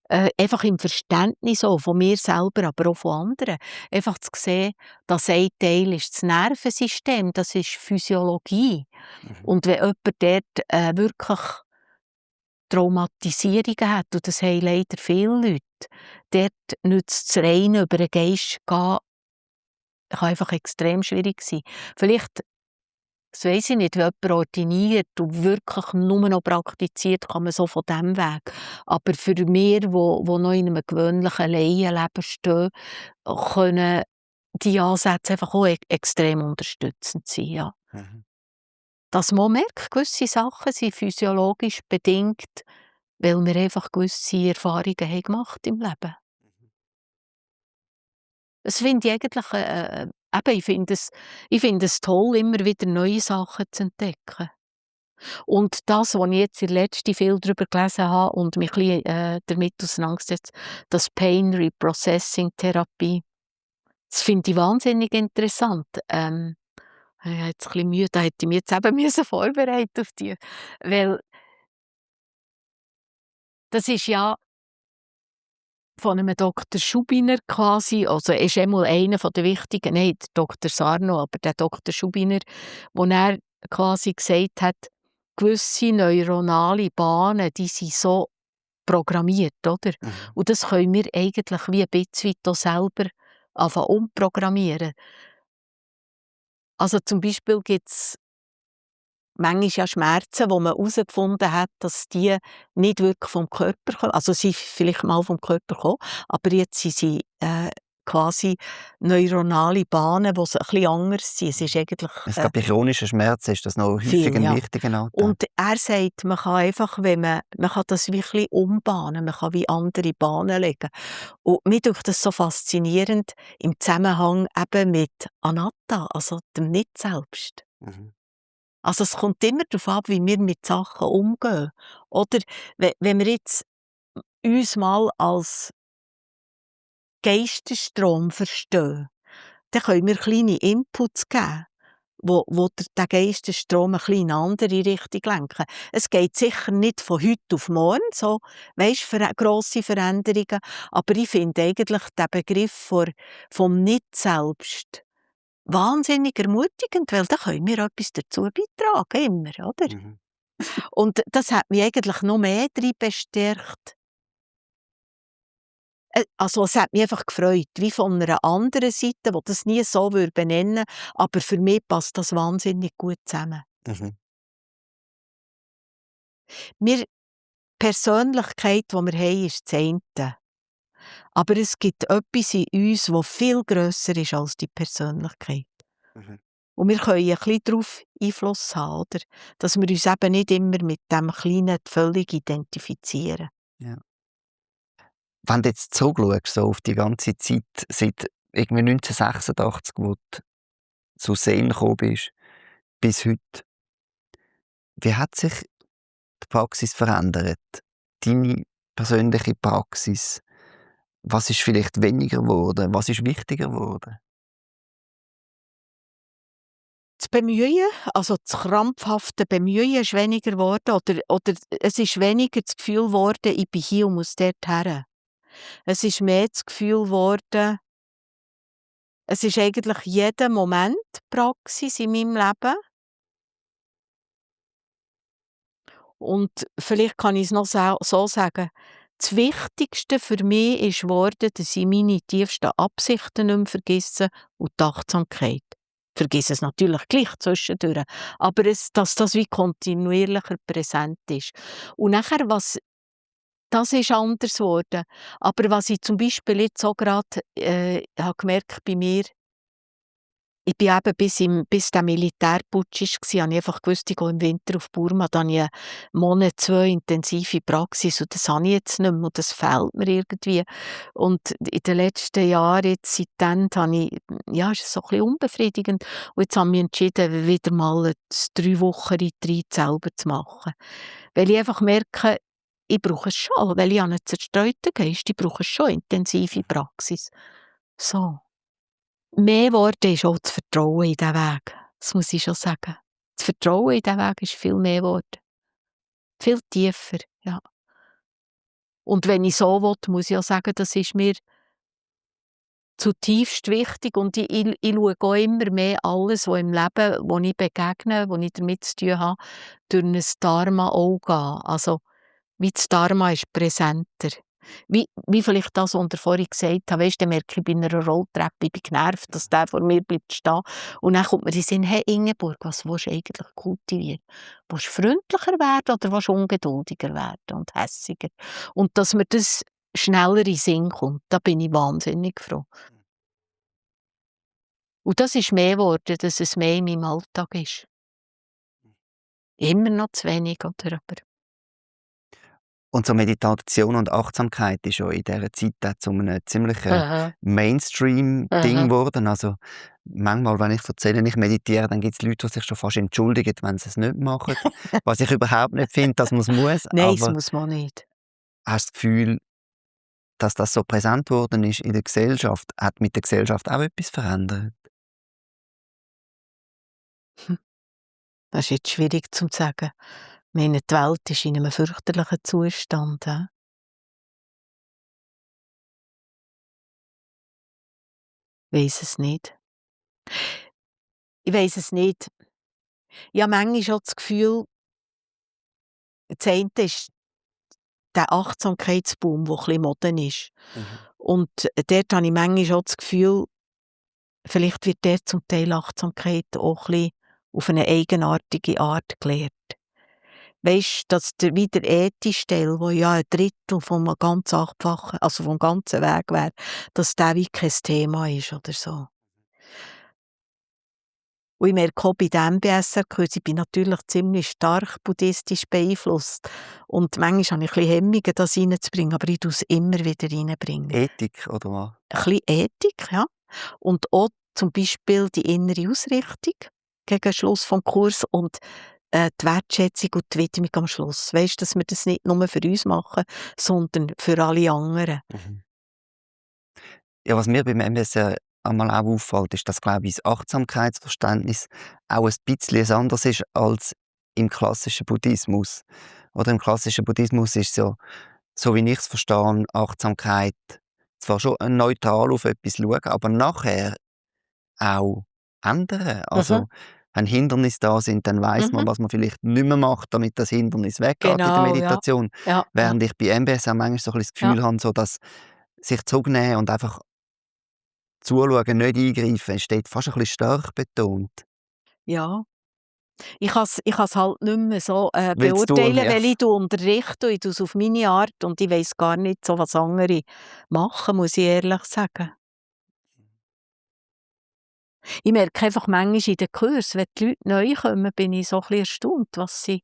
Einfach im Verständnis auch von mir selber, aber auch von anderen. Einfach zu sehen, dass ein Teil ist das Nervensystem, das ist Physiologie. Und wenn jemand dort wirklich Traumatisierungen hat, und das haben leider viele Leute, dort nützt es rein über den Geist gehen, kann einfach extrem schwierig sein. Vielleicht, das weiss ich nicht, wenn jemand ordiniert und wirklich nur noch praktiziert, kann man so von dem Weg. Aber für wir, die noch in einem gewöhnlichen Laienleben stehen, können die Ansätze einfach auch extrem unterstützend sein. Ja. Mhm. Dass man merkt, gewisse Sachen sind physiologisch bedingt, weil wir einfach gewisse Erfahrungen haben gemacht im Leben. Das finde ich eigentlich, eben, ich finde es toll, immer wieder neue Sachen zu entdecken. Und das, was ich jetzt in letzter viel darüber gelesen habe und mich ein bisschen, damit auseinandergesetzt, das Pain Reprocessing Therapie, das finde ich wahnsinnig interessant. Ich habe jetzt ein bisschen Mühe, da hätte ich mich jetzt eben vorbereiten auf die, weil das ist ja von einem Doktor Schubiner quasi, also er ist einmal einer der wichtigen, nein, der Dr. Sarno, aber der Dr. Schubiner, wo er quasi gesagt hat, gewisse neuronale Bahnen, die sind so programmiert, oder? Mhm. Und das können wir eigentlich wie ein bisschen auch selber anfangen umprogrammieren. Also zum Beispiel gibt es manchmal ja Schmerzen, wo man herausgefunden hat, dass die nicht wirklich vom Körper kommen. Also sie sind vielleicht mal vom Körper gekommen, aber jetzt sind sie quasi neuronale Bahnen, die ein bisschen anders sind. Es ist eigentlich Es gab bei chronischen Schmerzen ist das noch häufig viel, ein ja. wichtiger Anteil. Und er sagt, man kann einfach, wenn man kann das wie ein bisschen umbahnen, man kann wie andere Bahnen legen. Und mir tut das so faszinierend im Zusammenhang eben mit Anatta, also dem Nicht-Selbst. Mhm. Also es kommt immer darauf ab, wie wir mit Sachen umgehen. Oder wenn wir jetzt uns mal als Geistesstrom verstehen, dann können wir kleine Inputs geben, wo den Geistesstrom ein bisschen in eine andere Richtung lenken. Es geht sicher nicht von heute auf morgen, so, weisst, grosse Veränderungen, aber ich finde eigentlich den Begriff vom Nicht-Selbst wahnsinnig ermutigend, weil da können wir etwas dazu beitragen, immer, oder? Mhm. Und das hat mich eigentlich noch mehr darin bestärkt. Also es hat mich einfach gefreut, wie von einer anderen Seite, die das nie so benennen würde, aber für mich passt das wahnsinnig gut zusammen. Mhm. Die Persönlichkeit, die wir haben, ist das eine. Aber es gibt etwas in uns, das viel grösser ist als die Persönlichkeit. Mhm. Und wir können ein bisschen darauf Einfluss haben, oder? Dass wir uns eben nicht immer mit dem Kleinen völlig identifizieren. Ja. Wenn du jetzt zurückschaust, so auf die ganze Zeit seit irgendwie 1986, wo du zu Zen gekommen bist, bis heute, wie hat sich die Praxis verändert? Deine persönliche Praxis? Was ist vielleicht weniger geworden? Was ist wichtiger geworden? Das Bemühen, also das krampfhafte Bemühen ist weniger geworden oder es ist weniger das Gefühl geworden, ich bin hier und muss dorthin. Es ist mehr das Gefühl geworden, es ist eigentlich jeder Moment Praxis in meinem Leben. Und vielleicht kann ich es noch so sagen, das Wichtigste für mich ist geworden, dass ich meine tiefsten Absichten nicht mehr vergesse und die Achtsamkeit. Ich vergesse es natürlich gleich zwischendurch, aber dass das wie kontinuierlicher präsent ist. Und nachher, das ist anders geworden. Aber was ich zum Beispiel jetzt auch gerade habe gemerkt bei mir, ich bin eben bis der Militärputsch war, habe ich einfach gewusst, ich gehe im Winter auf Burma. Da habe ich 1 Monat, 2 intensive Praxis und das habe ich jetzt nicht mehr und das fehlt mir irgendwie. Und in den letzten Jahren, jetzt seitdem, ist es so ein bisschen unbefriedigend. Und jetzt habe ich mich entschieden, wieder mal ein 3 Wochen Retreat selber zu machen. Weil ich einfach merke, ich brauche es schon, weil ich habe einen zerstreuten Geist, ich brauche schon intensive Praxis. So. Mehr geworden ist auch das Vertrauen in diesen Weg. Das muss ich schon sagen. Das Vertrauen in diesen Weg ist viel mehr geworden. Viel tiefer, ja. Und wenn ich so will, muss ich auch sagen, das ist mir zutiefst wichtig und ich schaue auch immer mehr alles, was im Leben, wo ich begegne, wo ich damit zu tun habe, durch ein Dharma-Auge an. Also, wie das Dharma ist präsenter. Wie vielleicht das, was ihr vorhin gesagt habt, weisst, dann merke ich bei einer Rolltreppe, ich bin genervt, dass der vor mir bleibt stehen. Und dann kommt mir in den Sinn, hey Ingeborg, was willst du eigentlich kultivieren? Willst du freundlicher werden oder willst du ungeduldiger werden und hässiger? Und dass mir das schneller in den Sinn kommt, da bin ich wahnsinnig froh. Und das ist mehr geworden, dass es mehr in meinem Alltag ist. Immer noch zu wenig, oder? Aber Und so Meditation und Achtsamkeit ist ja in dieser Zeit auch zu einem ziemlichen aha, Mainstream-Ding aha. geworden. Also, manchmal, wenn ich erzähle, ich meditiere, dann gibt es Leute, die sich schon fast entschuldigen, wenn sie es nicht machen. Was ich überhaupt nicht finde, dass man es muss. Nein, das Aber muss man nicht. hast du das Gefühl, dass das so präsent worden ist in der Gesellschaft, hat mit der Gesellschaft auch etwas verändert? Hm, das ist jetzt schwierig zu sagen. Ich meine, die Welt ist in einem fürchterlichen Zustand. Ich weiss es nicht. Ich weiss es nicht. Ich habe manchmal schon das Gefühl, das eine ist der Achtsamkeitsboom, der ein bisschen Mode ist. Mhm. Und dort habe ich manchmal schon das Gefühl, vielleicht wird dort zum Teil Achtsamkeit auch ein bisschen auf eine eigenartige Art gelehrt. Weisst, dass wie der ethische Teil, wo ja 1/3 vom ganz Achtfachen, also vom ganzen Weg wäre, dass der wie kein Thema ist oder so. Und ich merke auch bei dem BSR-Kurs, ich bin natürlich ziemlich stark buddhistisch beeinflusst. Und manchmal habe ich ein bisschen Hemmungen, das reinzubringen, aber ich bringe es immer wieder rein. Ethik oder was? Ein bisschen Ethik, ja. Und auch zum Beispiel die innere Ausrichtung gegen Schluss vom Kurs und die Wertschätzung und die Widmung am Schluss. Weisst, dass wir das nicht nur für uns machen, sondern für alle anderen. Mhm. Ja, was mir beim MSR einmal auch auffällt, ist, dass, glaube ich, das Achtsamkeitsverständnis auch ein bisschen anders ist als im klassischen Buddhismus. Oder im klassischen Buddhismus ist so wie ich es verstehe, Achtsamkeit zwar schon neutral auf etwas schauen, aber nachher auch ändern. Mhm, Also, wenn Hindernisse da sind, dann weiß man, mhm. was man vielleicht nicht mehr macht, damit das Hindernis weggeht in der Genau, ja. Meditation. Ja, ja, Während ich bei MBS auch manchmal so ein bisschen das ja. Gefühl habe, so dass sich zurücknehmen und einfach zuschauen, nicht eingreifen, ist dort fast ein bisschen stark betont. Ja. Ich kann's halt nicht mehr so, Willst du beurteilen, ja. weil ich unterrichte und ich tue es auf meine Art und ich weiss gar nicht so, was andere machen, muss ich ehrlich sagen. Ich merke einfach manchmal in den Kursen, wenn die Leute neu kommen, bin ich so ein bisschen erstaunt, was sie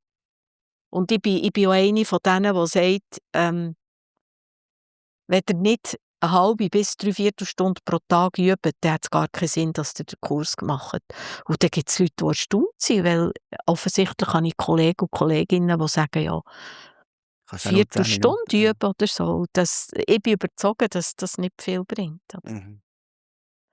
und ich bin auch eine von denen, die sagt, wenn ihr nicht 1/2 bis 3/4 Stunde pro Tag übt, dann hat es gar keinen Sinn, dass ihr den Kurs macht. Und dann gibt es Leute, die erstaunt sind, weil offensichtlich habe ich Kollegen und Kolleginnen, die sagen: «Ja, Kannst du auch nur 10 Viertelstunde Minuten? üben oder so. Ich bin überzeugt, dass das nicht viel bringt. Aber Mhm.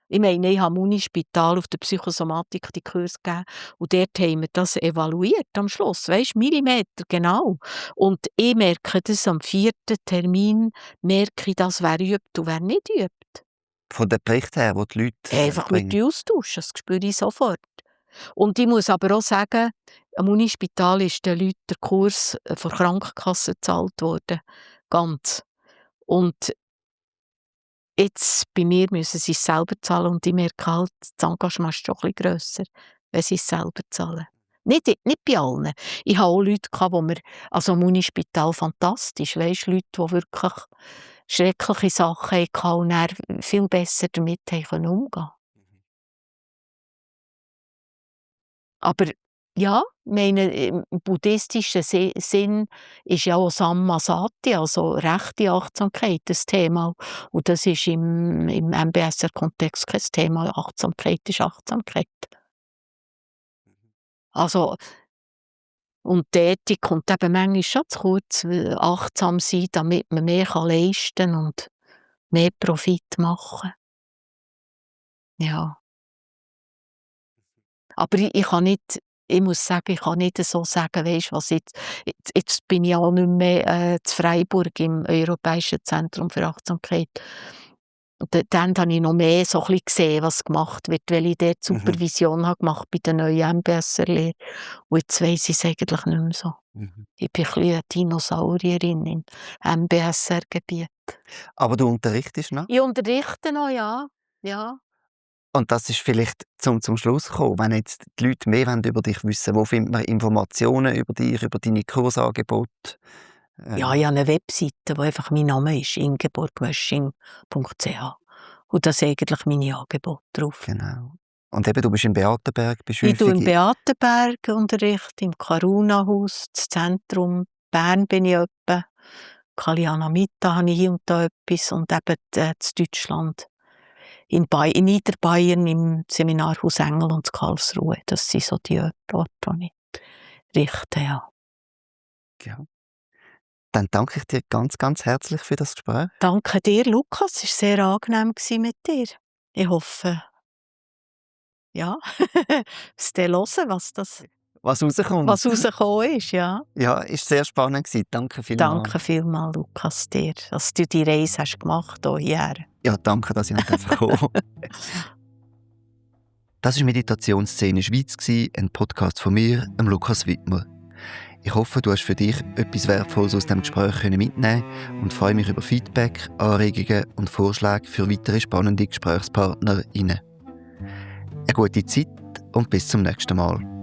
ich meine, ich habe am Unispital auf der Psychosomatik die Kurs gegeben und dort haben wir das evaluiert am Schluss, weisst, Millimeter genau. Und ich merke das am 4. Termin, merke ich das, wer übt und wer nicht übt. Von den Berichten her, die die Leute Einfach mit bringen? den austauschen, das spüre ich sofort. Und ich muss aber auch sagen, am Unispital ist den Leuten der Kurs von der Krankenkasse gezahlt worden. Ganz. Und jetzt bei mir müssen sie es selber zahlen und ich merke halt, das Engagement ist schon ein bisschen grösser, wenn sie es selber zahlen. Nicht bei allen. Ich hatte auch Leute, die mir, also am Unispital fantastisch, weisst, Leute, die wirklich schreckliche Sachen hatten und dann viel besser damit umgehen konnten. Aber ja, meine, im buddhistischen Sinn ist ja auch Sammasati, also rechte Achtsamkeit, das Thema. Und das ist im MBSR-Kontext kein Thema. Achtsamkeit ist Achtsamkeit. Also, und die Ethik kommt eben manchmal schon zu kurz, achtsam sein, damit man mehr leisten kann und mehr Profit machen. Ja. Aber ich kann nicht, ich muss sagen, ich kann nicht so sagen, weisst was jetzt bin ich auch nicht mehr zu Freiburg im Europäischen Zentrum für Achtsamkeit. Und dann habe ich noch mehr so ein bisschen gesehen, was gemacht wird, weil ich dort Supervision habe gemacht bei der neuen MBSR-Lehre. Und jetzt weiss ich es eigentlich nicht mehr so. Mhm. Ich bin ein bisschen eine Dinosaurierin im MBSR-Gebiet. Aber du unterrichtest noch? Ich unterrichte noch, ja. Ja. Und das ist vielleicht zum Schluss gekommen, wenn jetzt die Leute mehr über dich wissen wollen, wo findet man Informationen über dich, über deine Kursangebote? Ja, ich habe eine Webseite, wo einfach mein Name ist, ingeborgmösching.ch. Und da sind eigentlich meine Angebote drauf. Genau. Und eben, du bist in Beatenberg, bist Ich tue im häufig Beatenberg Unterricht, im Karuna-Haus, das Zentrum, Bern bin ich öppe, Kaliana Mitta habe ich hier und da etwas und eben in Deutschland. In Niederbayern im Seminarhaus Engel und Karlsruhe. Das sind so die Orte, die ich richte, ja. ja. Dann danke ich dir ganz, ganz herzlich für das Gespräch. Danke dir, Lukas. Es war sehr angenehm mit dir. Ich hoffe, ja, es zu hören, Was rauskommt. was rausgekommen ist, ja. Ja, ist sehr spannend gewesen. Danke vielmals. Danke vielmals, Lukas, dir, dass du die Reise hast gemacht hierher. Ja, danke, dass ich nicht kommen durfte. Das war «Meditationsszene Schweiz», ein Podcast von mir, Lukas Wittmer. Ich hoffe, du hast für dich etwas Wertvolles aus dem Gespräch mitnehmen und freue mich über Feedback, Anregungen und Vorschläge für weitere spannende GesprächspartnerInnen. Eine gute Zeit und bis zum nächsten Mal.